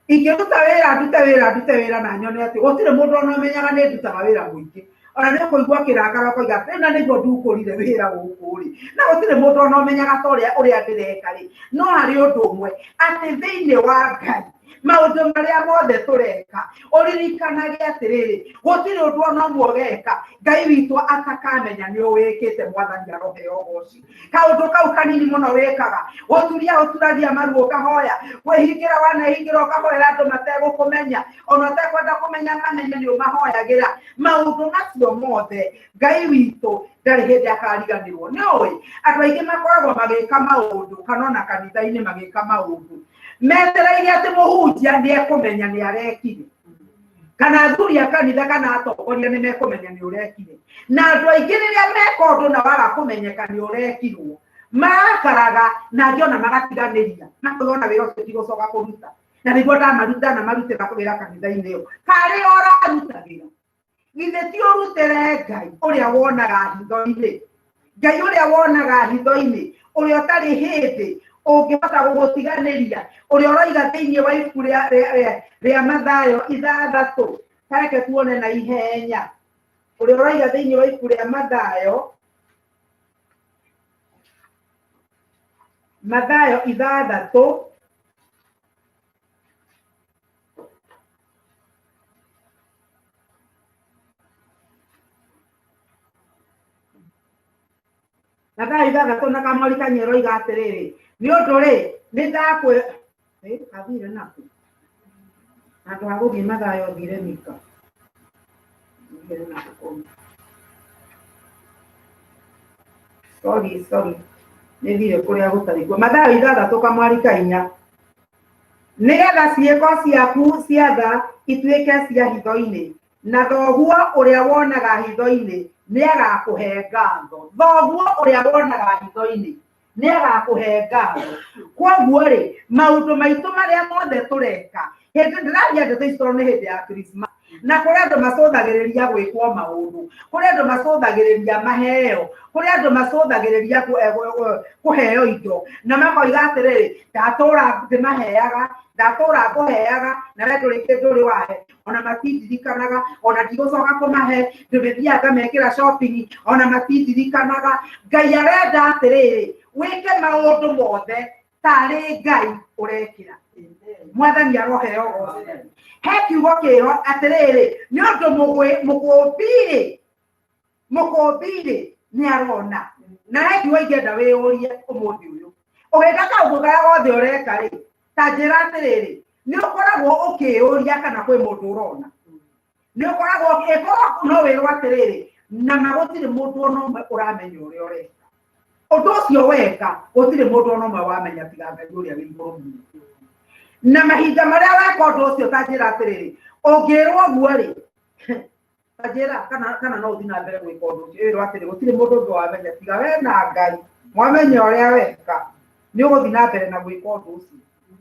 ingĩruta wĩra ndute wĩra ndute wĩra na nyone atĩ gũtirĩ mũndũ ona ũmenyaga nĩ ndutaga wĩra mũingĩ ona nĩ ũkũigua kĩrakara ũkoiga atĩ na nĩguo ndukũrire wĩra gũkũ rĩ na gũtirĩ mũndũ ona ũmenyaga ta ũrĩa ũrĩa ndĩreka rĩ no harĩ ũndũ ũmwe atĩ thĩinĩ wa Ngai maũndũ marĩa mothe tũreka ũririkanage atĩrĩrĩ gũtirĩ ũndũ ona ũmwe ũgeka Ngai witũ atakamenya nĩ ũwĩkĩte mwathani aroheo ũgoci kaũndũ kau kanini mũno wĩkaga gũturia ũturagia maru ũkahoya kwĩhingĩra wanehingĩra ũkahoera andũ mategũkũmenya ona ũtekwenda kũmenya mamenye nĩ ũmahoyagĩra maũndũ macio mothe Ngai witũ ndarĩ hĩndĩ akariganĩrwo nĩ ũĩ andũ aingĩ makoragwo magĩka maũndũ kana ona kanitha-inĩ magĩka maũndũ metereire atĩ mũhunjia nĩ ekũmenya nĩ arekire kana athuri a kanitha kana atongoria nĩ mekũmenya nĩ ũrekire na andũ aingĩ rĩrĩa meka ũndũ na waga kũmenyeka nĩ ũrekirwo marakaraga na angĩ ona magatiganĩria makona wĩra ũcio tigũcoka kũruta na nĩguo ndamaruta na marutĩra wĩra kanitha-inĩ ĩyo karĩa ũraruta wĩra githĩ ti ũrutĩre Ngai ũrĩa wonaga hitho-inĩ Ngai ũrĩa wonaga hitho-inĩ ũrĩa ũtarĩ hĩndĩ ũngĩhota gũgũtiganĩria ũrĩa ũroiga thĩinĩ wa ibuku rĩa Mathayo ithathatũ tareke tuone na ihenya ũrĩa ũroiga thĩinĩ wa ibuku rĩa Mathayo Mathayo ithathatũ Mathayo ithathatũ na kamwari kanyua ĩroiga atĩrĩrĩ nĩ ũndũ rĩ nĩ ndakwĩ athire nakũ handũ ha gũthiĩ Mathayo thire Mika thire nakũ kũu sorry sorry nĩ thire kũrĩa gũtarĩ kuo Mathayo ithathatũ kamwari ka inya nĩgetha ciĩko ciaku cia tha ituĩke cia hitho-inĩ na thoguo ũrĩa wonaga hitho-inĩ nĩ agakũhe ngatho thoguo ũrĩa wonaga hitho-inĩ nĩ agakũhe ngatho kwoguo rĩ maũndũ maitũ marĩa mothe tũreka hĩndĩ ndĩraria ndeto ici tondũ nĩ hĩndĩ ya Christmas na kũrĩ andũ macũthagĩrĩria gwĩkwo maũndũ kũrĩ andũ macũthagĩrĩria maheo kũrĩ andũ macũthagĩrĩria kũheo indo na makoiga atĩrĩrĩ ndatũra ndĩmaheaga ndatũra ngũheaga na we ndũrĩ kĩndũ ũrĩ wahe ona matindirikanaga ona ndigũcoka kũmahe ndĩmĩthiaga ngamekĩra shopping ona matindirikanaga Ngai arenda atĩrĩrĩ wĩke maũndũ mothe tarĩ Ngai ũrekĩra mwathani aroheo ũgoci he kiugo kĩho atĩrĩrĩ nĩ ũndũ mũkũmbi-rĩ mũkũmbi-rĩ Nĩ arona. Na he kiugo ingĩenda wĩyũrie ũmũthĩ ũyũ. Ũgĩka kaũndũ karĩa gothe ũreka rĩ, ta njĩra atĩrĩrĩ, nĩ ũkoragwo ũkĩyũria kana kwĩ mũndũ ũrona? Nĩ ũkoragwo ĩkorwo no wĩrwo atĩrĩrĩ, na ma gũtirĩ mũndũ ona ũmwe ũramenya ũrĩa ũreka. Ũndũ ũcio weka, gũtirĩ mũndũ ona ũmwe wamenya tiga Ngai ũrĩa wĩ igũrũ mũno. Na mahinda marĩa weka ũndũ ũcio, ta njĩra atĩrĩrĩ, ũngĩrwo ũguo rĩ, ta njĩra kana no ũthiĩ na mbere gwĩka ũndũ ũcio, ĩrwo atĩrĩ, gũtirĩ mũndũ ũngĩ wamenya tiga we na Ngai, mwamenya ũrĩa weka, nĩ ũgũthiĩ na mbere na gwĩka ũndũ ũcio.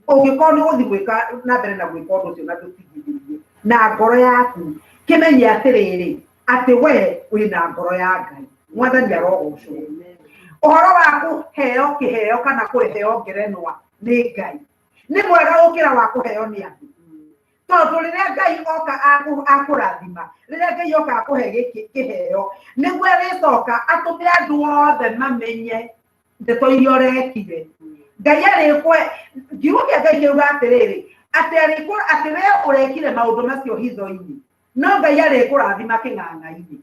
Ũngĩkorwo nĩ ũgũthiĩ gwĩka na mbere na gwĩka ũndũ ũcio na ndũtigithĩrie na ngoro yaku, kĩmenye atĩrĩrĩ, atĩ we wĩna ngoro ya Ngai. Mwathani arogocwo. Ũhoro wa kũheo kĩheo kana kũheo ngerenwa nĩ Ngai nĩ mwega gũkĩra wa kũheo nĩ andũ, tondũ rĩrĩa Ngai oka akũrathima, rĩrĩa Ngai oka akũhe gĩkĩ kĩheo, nĩguo arĩcoka atũme andũ othe mamenye ndeto iria ũrekire. Ngai arĩkwe, kiugo kĩa Ngai kĩuga atĩrĩrĩ, atĩ arĩkũ atĩ we ũrekire maũndũ macio hitho-inĩ, no Ngai arĩkũrathima kĩng'ang'a-inĩ.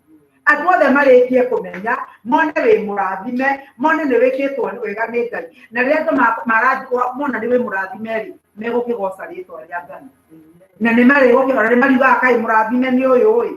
Andũ othe marĩkie kũmenya, mone wĩ mũrathime, mone nĩ wĩkĩtwo wega nĩ Ngai. Na rĩrĩa andũ mona nĩ wĩ mũrathime rĩ, megũkĩgoca rĩtwa rĩa Ngai. Na nĩ marĩgũkĩona, nĩ mariugaga kaĩ mũrathime nĩ ũyũ ĩ.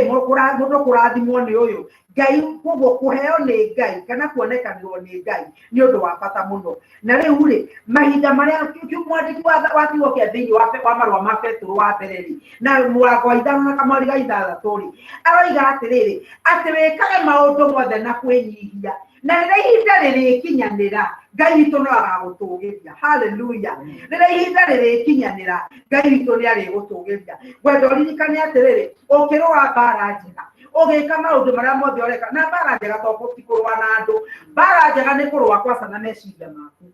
Mũndũ kũrathimwo nĩ ũyũ. Ngai, koguo kũheo nĩ Ngai kana kuonekanĩrwo nĩ Ngai nĩ ũndũ wa bata mũno. Na rĩu rĩ, mahinda marĩa mwandĩki wa kiugo kĩa thĩinĩ wa marũa ma Petero wa mbere rĩ, na mũrango wa 5 na kamweri ga 6 rĩ, aroiga atĩrĩrĩ, atĩ wĩkage maũndũ mothe na kwĩnyihia, na rĩrĩa ihinda rĩrĩkinyanĩra, Ngai witũ no agagũtũgĩria. Haleluya. Rĩrĩa ihinda rĩrĩkinyanĩra, Ngai witũ nĩ arĩgũtũgĩria. Ngwenda ũririkane atĩrĩrĩ, ũkĩrũa mbara njega, ũgĩka maũndũ marĩa mothe ũreka, na mbara njega to ti kũrũa na andũ, mbara njega nĩ kũrũa kwaca na meciria maku.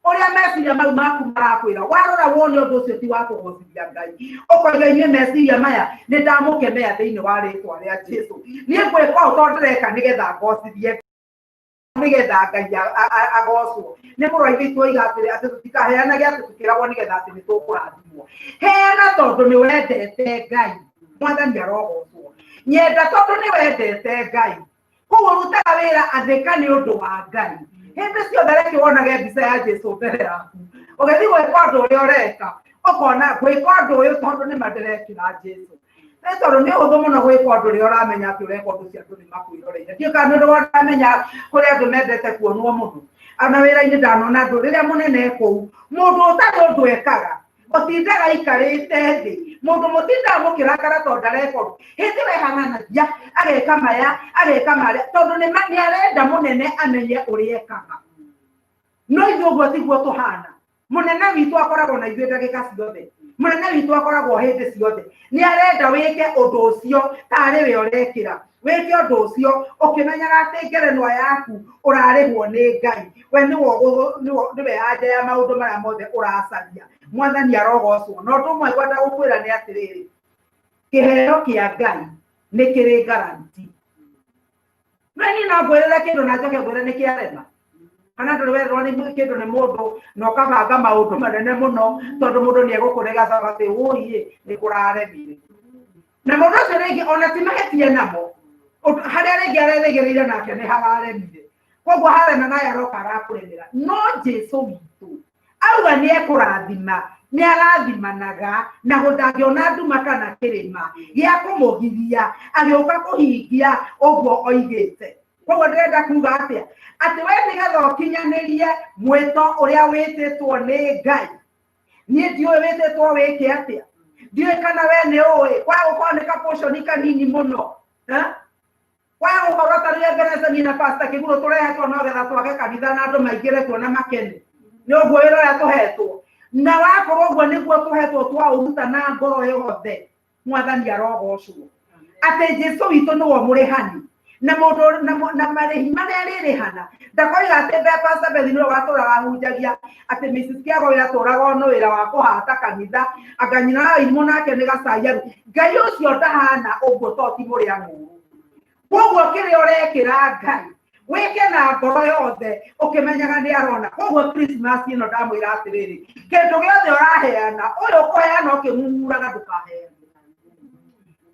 Ũrĩa meciria mau maku marakwĩra, warora wone ũndũ ũcio ti wa kũgocithia Ngai, ũkoiga inyuĩ meciria maya nĩ ndamũkemea thĩinĩ wa rĩtwa rĩa Jesu. Niĩ ngwĩka ũũ tondũ ndĩreka nĩgetha ngocithie, nĩgetha Ngai agocwo. Nĩ mũrũ wa Ithe witũ oiga atĩrĩ, atĩ tũtikaheanage atĩ tũkĩragwo nĩgetha atĩ nĩ tũkũrathimwo. Heana tondũ nĩ wendete Ngai. Mwathani arogocwo. Nyenda tondũ nĩ wendete Ngai. Koguo rutaga wĩra, athĩka nĩ ũndũ wa Ngai. Hĩndĩ ciothe reke wonage mbica ya Jesu mbere yaku. Ũgĩthiĩ gwĩka ũndũ ũrĩa ũreka, ũkona gwĩka ũndũ ũyũ tondũ nĩ ma ndĩrekĩra Jesu. Nĩ tondũ nĩ ũhũthũ mũno gwĩka ũndũ ũrĩa ũramenya atĩ ũreka ũndũ ũcio andũ nĩ makwĩroreire. Ndiũĩ kana nĩ ũndũ ũramenya kũrĩ andũ mendete kuonwo mũno. Ona wĩra-inĩ ndanona andũ rĩrĩa mũnene e kũu, mũndũ ũtarĩ ũndũ ekaga, ũtindaga aikarĩte thĩ, mũndũ mũtindaga mũkĩrakara tondũ ndareka ũndũ. Hĩndĩ ĩyo ehang'anagia, ageka maya, ageka marĩa, tondũ nĩ arenda mũnene amenye ũrĩa ekaga. No ithuĩ ũguo tiguo tũhana. Mũnene witũ akoragwo na ithuĩ ndagĩka ciothe. Mũnene witũ akoragwo hĩndĩ ciothe. Nĩ arenda wĩke ũndũ ũcio tarĩ we ũrekĩra. Wĩke ũndũ ũcio ũkĩmenyaga atĩ ngerenwa yaku ũrarĩhwo nĩ Ngai. We nĩwe anja ya maũndũ marĩa mothe ũracaria. Mwathani arogocwo. Na ũndũ ũmwe ngwenda gũkwĩra nĩ atĩrĩrĩ, kĩheo kĩa Ngai nĩ kĩrĩ guarantee. No niĩ no ngwĩrĩre kĩndũ na njoke ngwĩre nĩ kĩarema. Kana ndũrĩ werwo nĩ kĩndũ nĩ mũndũ na ũkabanga maũndũ manene mũno tondũ mũndũ nĩ egũkũrega acoka atĩ wũi nĩ kũraremire. Na mũndũ ũcio rĩngĩ ona ti mahĩtia namo, harĩa rĩngĩ arerĩgĩrĩire nake nĩ hararemire. Koguo harema naye aroka arakũremera. No Jesu witũ auga nĩ ekũrathima, nĩ arathimanaga na gũtangĩona nduma kana kĩrĩma gĩa kũmũgiria agĩũka kũhingia ũguo oigĩte. Koguo ndĩrenda kuga atĩa? Atĩ we nĩgetha ũkinyanĩrie mwĩto ũrĩa wĩtĩtwo nĩ Ngai. Niĩ ndiũĩ wĩtĩtwo wĩke atĩa. Ndiũĩ kana we nĩ ũĩ. Kwa gũkorwo nĩ ka portion kanini mũno. Ha? Kwa gũkorwo ta rĩrĩa Ngeretha niĩ na Pastor Kĩgurũ tũrehetwo no getha twake kanitha na andũ maingĩre kuo na makene. Nĩ ũguo wĩra ũrĩa tũhetwo. Na wakorwo ũguo nĩguo tũhetwo twaũruta na ngoro yothe, Mwathani arogocwo. Atĩ Jesu witũ nĩwe mũrĩhani. Na mũndũ na marĩhi marĩa arĩrĩhana ndakoiga atĩ mbere Pastor Beth nĩwe watũraga ahunjagia atĩ Mrs. Kĩago we atũraga ono wĩra wa kũhata kanitha, anga nyina wa irimũ nake nĩ gacaiaru. Ngai ũcio ndahana ũguo to ti mũrĩa ng'ũũrũ. Koguo kĩrĩa ũrekĩra Ngai wĩke na ngoro yothe ũkĩmenyaga nĩ arona. Koguo Christmas ĩno ndamwĩra atĩrĩrĩ, kĩndũ gĩothe ũraheana, ũyũ ũkũheana ũkĩng'ung'uraga ndũkaheane.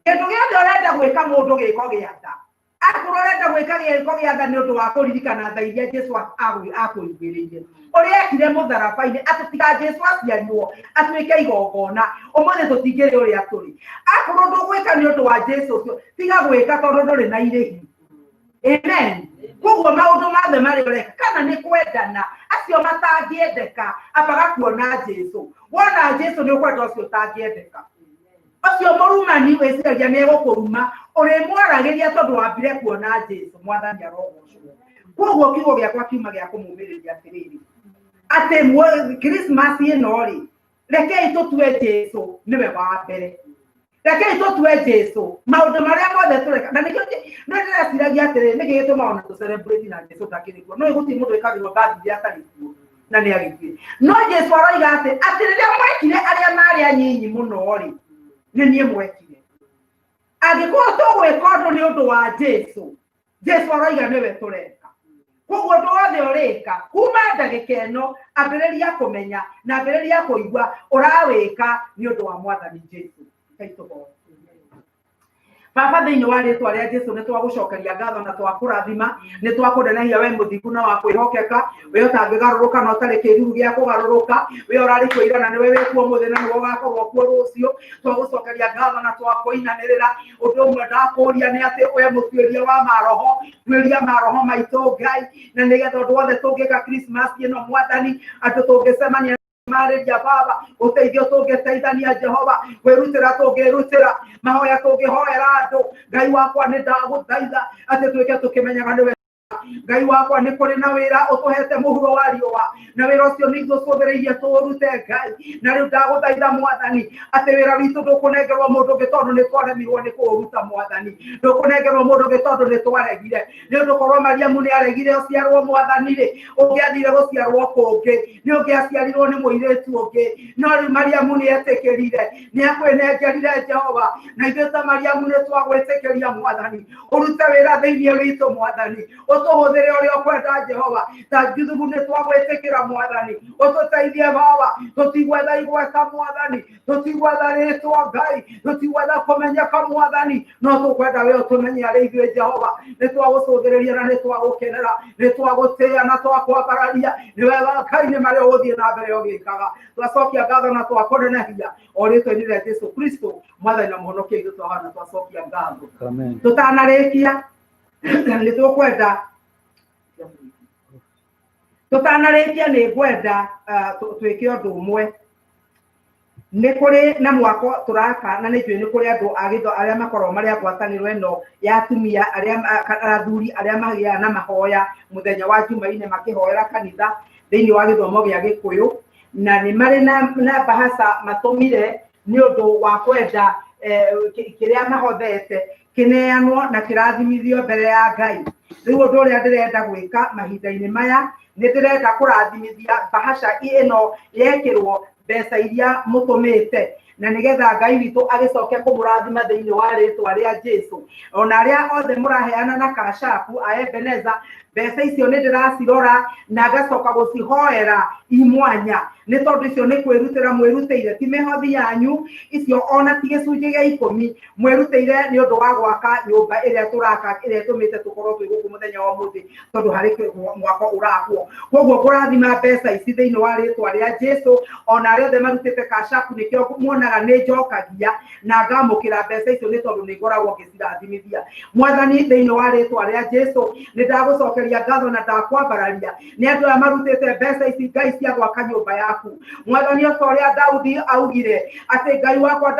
Kĩndũ gĩothe ũrenda gwĩka mũndũ gĩko gĩa nda, Akorwo ũrenda gwĩka gĩĩko gĩa tha nĩ ũndũ wa kũririkana tha iria Jesu akũiguĩrĩire, ũrĩa ekire mũtharaba-inĩ, atĩ tiga Jesu aciarirwo atuĩke igongona, ũmũthĩ tũtingĩrĩ ũrĩa tũrĩ. Akorwo ndũgwĩka nĩ ũndũ wa Jesu ũcio, tiga gwĩka tondũ ndũrĩ na irĩhi. Amen. Koguo maũndũ mothe marĩa ũreka, kana nĩ kwendana, acio matangĩendeka, ambaga kuona Jesu. Wona Jesu nĩ ũkwenda ũcio ũtangĩendeka. Ũcio mũrumani wĩciragia nĩ egũkũruma, ũrĩmwaragĩria tondũ wambire kuona Jesu. Mwathani arogocwo. Koguo kiugo gĩakwa kiuma gĩa kũmũmĩrĩria atĩrĩrĩ, atĩ Christmas ĩno rĩ, rekei tũtue Jesu nĩwe wa mbere. Rekei tũtue Jesu maũndũ marĩa mothe tũreka. Na nĩkĩo no ndĩreciragia atĩrĩrĩ, nĩkĩ gĩtũmaga ona tũ-celebrate na Jesu ndakĩrĩ kuo? No gũtirĩ mũndũ wĩkagĩrwo birthday atarĩ kuo na nĩ agĩkuire. No Jesu aroiga atĩ rĩrĩa mwekire arĩa marĩ anyinyi mũno rĩ, nĩ niĩ mwekire. Angĩkorwo tũgwĩka ũndũ nĩ ũndũ wa Jesu, Jesu aroiga nĩwe tũreka. Koguo ũndũ wothe ũrĩka kuma ndagĩka ĩno, ambĩrĩria kũmenya na ambĩrĩria kũigua ũrawĩka nĩ ũndũ wa Mwathani Jesu. Ngai tũhoe. Baba, thĩinĩ wa rĩtwa rĩa Jesu nĩ twagũcokeria ngatho na twakũrathima, nĩ twakũnenehia we mũthingu na wa kwĩhokeka, we ũtangĩgarũrũka na ũtarĩ kĩruru gĩa kũgarũrũka, we ũrarĩ kuo ira na nĩwe wĩ kuo ũmũthĩ na nĩwe ũgakorwo kuo rũciũ. Twagũcokeria ngatho na twakũinamĩrĩra. Ũndũ ũmwe ndakũria nĩ atĩ we mũtuĩria wa maroho, tuĩria maroho maitũ Ngai, na nĩgetha ũndũ wothe tũngĩka Christmas ĩno Mwathani, andũ tũngĩcemania marĩria Baba, ũteithio tũngĩteithania Jehova, kwĩrutĩra tũngĩrutĩra, mahoya tũngĩhoera andũ. Ngai wakwa nĩ ndagũthaitha atĩ tuĩke tũkĩmenyaga nĩwe Ngai wakwa. Nĩ kũrĩ na wĩra ũtũhete mũhuro wa riũa, na wĩra ũcio nĩ ithuĩ ũcũthĩrĩirie tũũrute Ngai. Na rĩu ndagũthaitha Mwathani atĩ wĩra witũ ndũkũnengerwo mũndũ ũngĩ tondũ nĩ twaremirwo nĩ kũũruta Mwathani, ndũkũnengerwo mũndũ ũngĩ tondũ nĩ twaregire. Nĩ ũndũ korwo Mariamu nĩ aregire ũciarwo Mwathani rĩ, ũngĩathire gũciarwo kũngĩ, nĩ ũngĩaciarirwo nĩ mũirĩtu ũngĩ. No rĩu Mariamu nĩ etĩkĩrire, nĩ akwĩnengerire Jehova, na ithuĩ ta Mariamu nĩ twagwĩtĩkĩria Mwathani, ũrute wĩra thĩinĩ witũ Mwathani, ũtũhũthĩre ũrĩa ũkwenda Jehova. Ta Juthubu nĩ twagwĩtĩkĩra Mwathani, ũtũteithie Baba, tũtigwetha igweta Mwathani, tũtigwetha rĩtwa Ngai, tũtigwetha kũmenyeka Mwathani, no tũkwenda we ũtũmenye arĩ ithuĩ Jehova. Nĩ twagũcũthĩrĩria na nĩ twagũkenera, nĩ twagũtĩĩa na twakwambararia. Nĩ wega Ngai nĩ marĩa ũgũthiĩ na mbere ũgĩkaga. Twacokia ngatho na twakũnenehia o rĩtwa-inĩ rĩa Jesu Kristo Mwathani na Mũhonokia witũ, twahoya na twacokia ngatho. Amen. Tũtanarĩkia nĩ tũkwenda, tũtanarĩkia nĩ ngwenda twĩke ũndũ ũmwe. Nĩ kũrĩ na mwako tũraka, na nĩ njũĩ nĩ kũrĩ andũ a gĩtho arĩa makoragwo marĩ a ngwatanĩro ĩno ya atumia arĩa athuri arĩa magĩaga na mahoya mũthenya wa Jumaine makĩhoera kanitha thĩinĩ wa gĩthomo gĩa Gĩkũyũ, na nĩ marĩ na bahaca matũmire nĩ ũndũ wa kwenda kĩrĩa mahothete kĩneanwo na kĩrathimithio mbere ya Ngai. Rĩu ũndũ ũrĩa ndĩrenda gwĩka mahinda-inĩ maya, nĩ ndĩrenda kũrathimithia bahaca ĩno yekĩrwo mbeca iria mũtũmĩte, na nĩgetha Ngai witũ agĩcoke kũmũrathima thĩinĩ wa rĩtwa rĩa Jesu. Ona arĩa othe mũraheana na Cash App a Ebeneza, mbeca icio nĩ ndĩracirora na ngacoka gũcihoera imwanya, nĩ tondũ icio nĩ kwĩrutĩra mwĩrutĩire, ti mĩhothi yanyu icio, ona ti gĩcunjĩ gĩa ikũmi. Mwĩrutĩire nĩ ũndũ wa gwaka nyũmba ĩrĩa tũraka, ĩrĩa ĩtũmĩte tũkorwo twĩ gũkũ mũthenya wa ũmũthĩ, tondũ harĩ mwako ũrakwo. Koguo ngũrathima mbeca ici thĩinĩ wa rĩtwa rĩa Jesu. Ona arĩa othe marutĩte Cash App, nĩkĩo muonaga nĩ njokagia na ngamũkĩra mbeca icio, nĩ tondũ nĩ ngoragwo ngĩcirathimithia. Mwathani, thĩinĩ wa rĩtwa rĩa Jesu, nĩ ndagũcokeria ngatho na ndakwambararia nĩ andũ aya marutĩte mbeca ici, Ngai, cia gwaka nyũmba yaku. Mwathani, o ta ũrĩa Daudi augire atĩ Ngai wakwa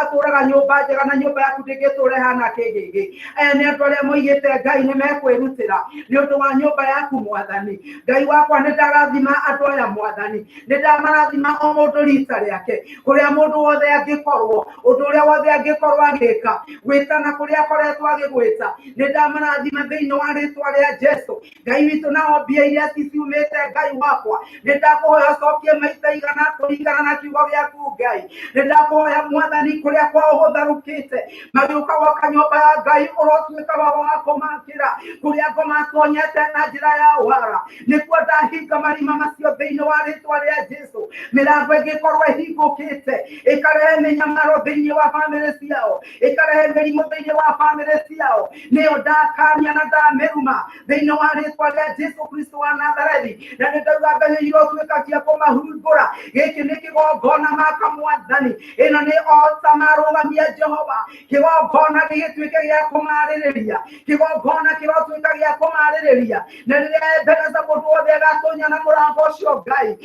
atũraga nyũmba njega na nyũmba yaku ndĩngĩtũra ĩhana kĩgĩgĩ, aya nĩ andũ arĩa moigĩte Ngai nĩ mekwĩrutĩra nĩ ũndũ wa nyũmba yaku. Mwathani Ngai wakwa, nĩ ndarathima andũ aya. Mwathani, nĩ ndamarathima o mũndũ rita rĩake, kũrĩa mũndũ wothe angĩkorwo, ũndũ ũrĩa wothe angĩkorwo agĩka, gwĩtana kũrĩa akoretwo agĩgwĩta, nĩ ndamarathima thĩinĩ wa rĩtwa rĩa Jesu. Ngai witũ, nao mbia iria ciumĩte, Ngai wakwa, nĩ ndakũhoya ũcokie maita igana kũringana na kiugo gĩaku. Ngai, nĩ ndakũhoya Mwathani, kũrĩa kwao gũtharũkĩte magĩũka gwaka nyũmba ya Ngai, ũrotuĩka wa wa kũmakĩra. Kũrĩa ngoma atonyete na njĩra ya wara, nĩkuo ndahinga marima macio thĩinĩ wa rĩtwa rĩa Jesu. Mĩrango ĩngĩkorwo ĩhingũkĩte. Ĩkarehe mĩnyamaro thĩinĩ wa bamĩrĩ ciao, ĩkarehe mĩrimũ thĩinĩ wa bamĩrĩ ciao. Nĩyo ndakania na ndamĩruma thĩinĩ wa rĩtwa rĩa Jesu Kristo wa Nazarethi. Na nĩ ndauga mbeũ irotuĩka cia kũmahungũra. Gĩkĩ nĩ kĩgongona maka mwathani, ĩno nĩ ota marũgamia Jehova. Kĩgongona gĩgĩtuĩke gĩa kũmarĩrĩria, kĩgongona kĩrotuĩka gĩa kũmarĩrĩria. Na rĩrĩa Ebeneza mũndũ wothe agatonya na mũrango ũcio, Ngai,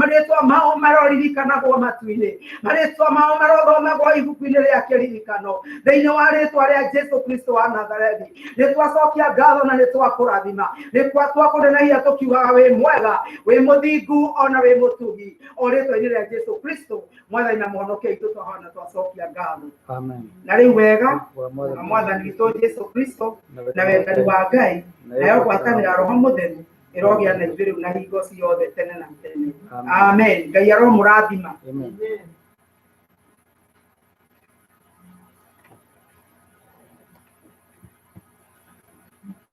marĩtwa mao maroririkanagwo matu-inĩ, marĩtwa mao marothomagwo ibuku-inĩ rĩa kĩririkano thĩinĩ wa rĩtwa rĩa Jesu Kristo wa Nazarethi. Nĩ twacokia ngatho na nĩ twakũrathima, nĩ twakũnenagia tũkiugaga wĩ mwega, wĩ mũthingu, ona wĩ mũtugi. O rĩtwa-inĩ rĩa Jesu Kristo mwathani na mũhonokia witũ, twahoya na twacokia ngatho. Amen. Na rĩu wega Wa wa Mwathani mwathani witũ Jesu Kristo na na wendani wa Ngai nayo ngwatanĩro ya Roho Mũtheru ĩrogĩa na ithuĩ rĩu na hingo ciothe tene na tene. Amen. Amen. Ngai aromũrathima. Amen.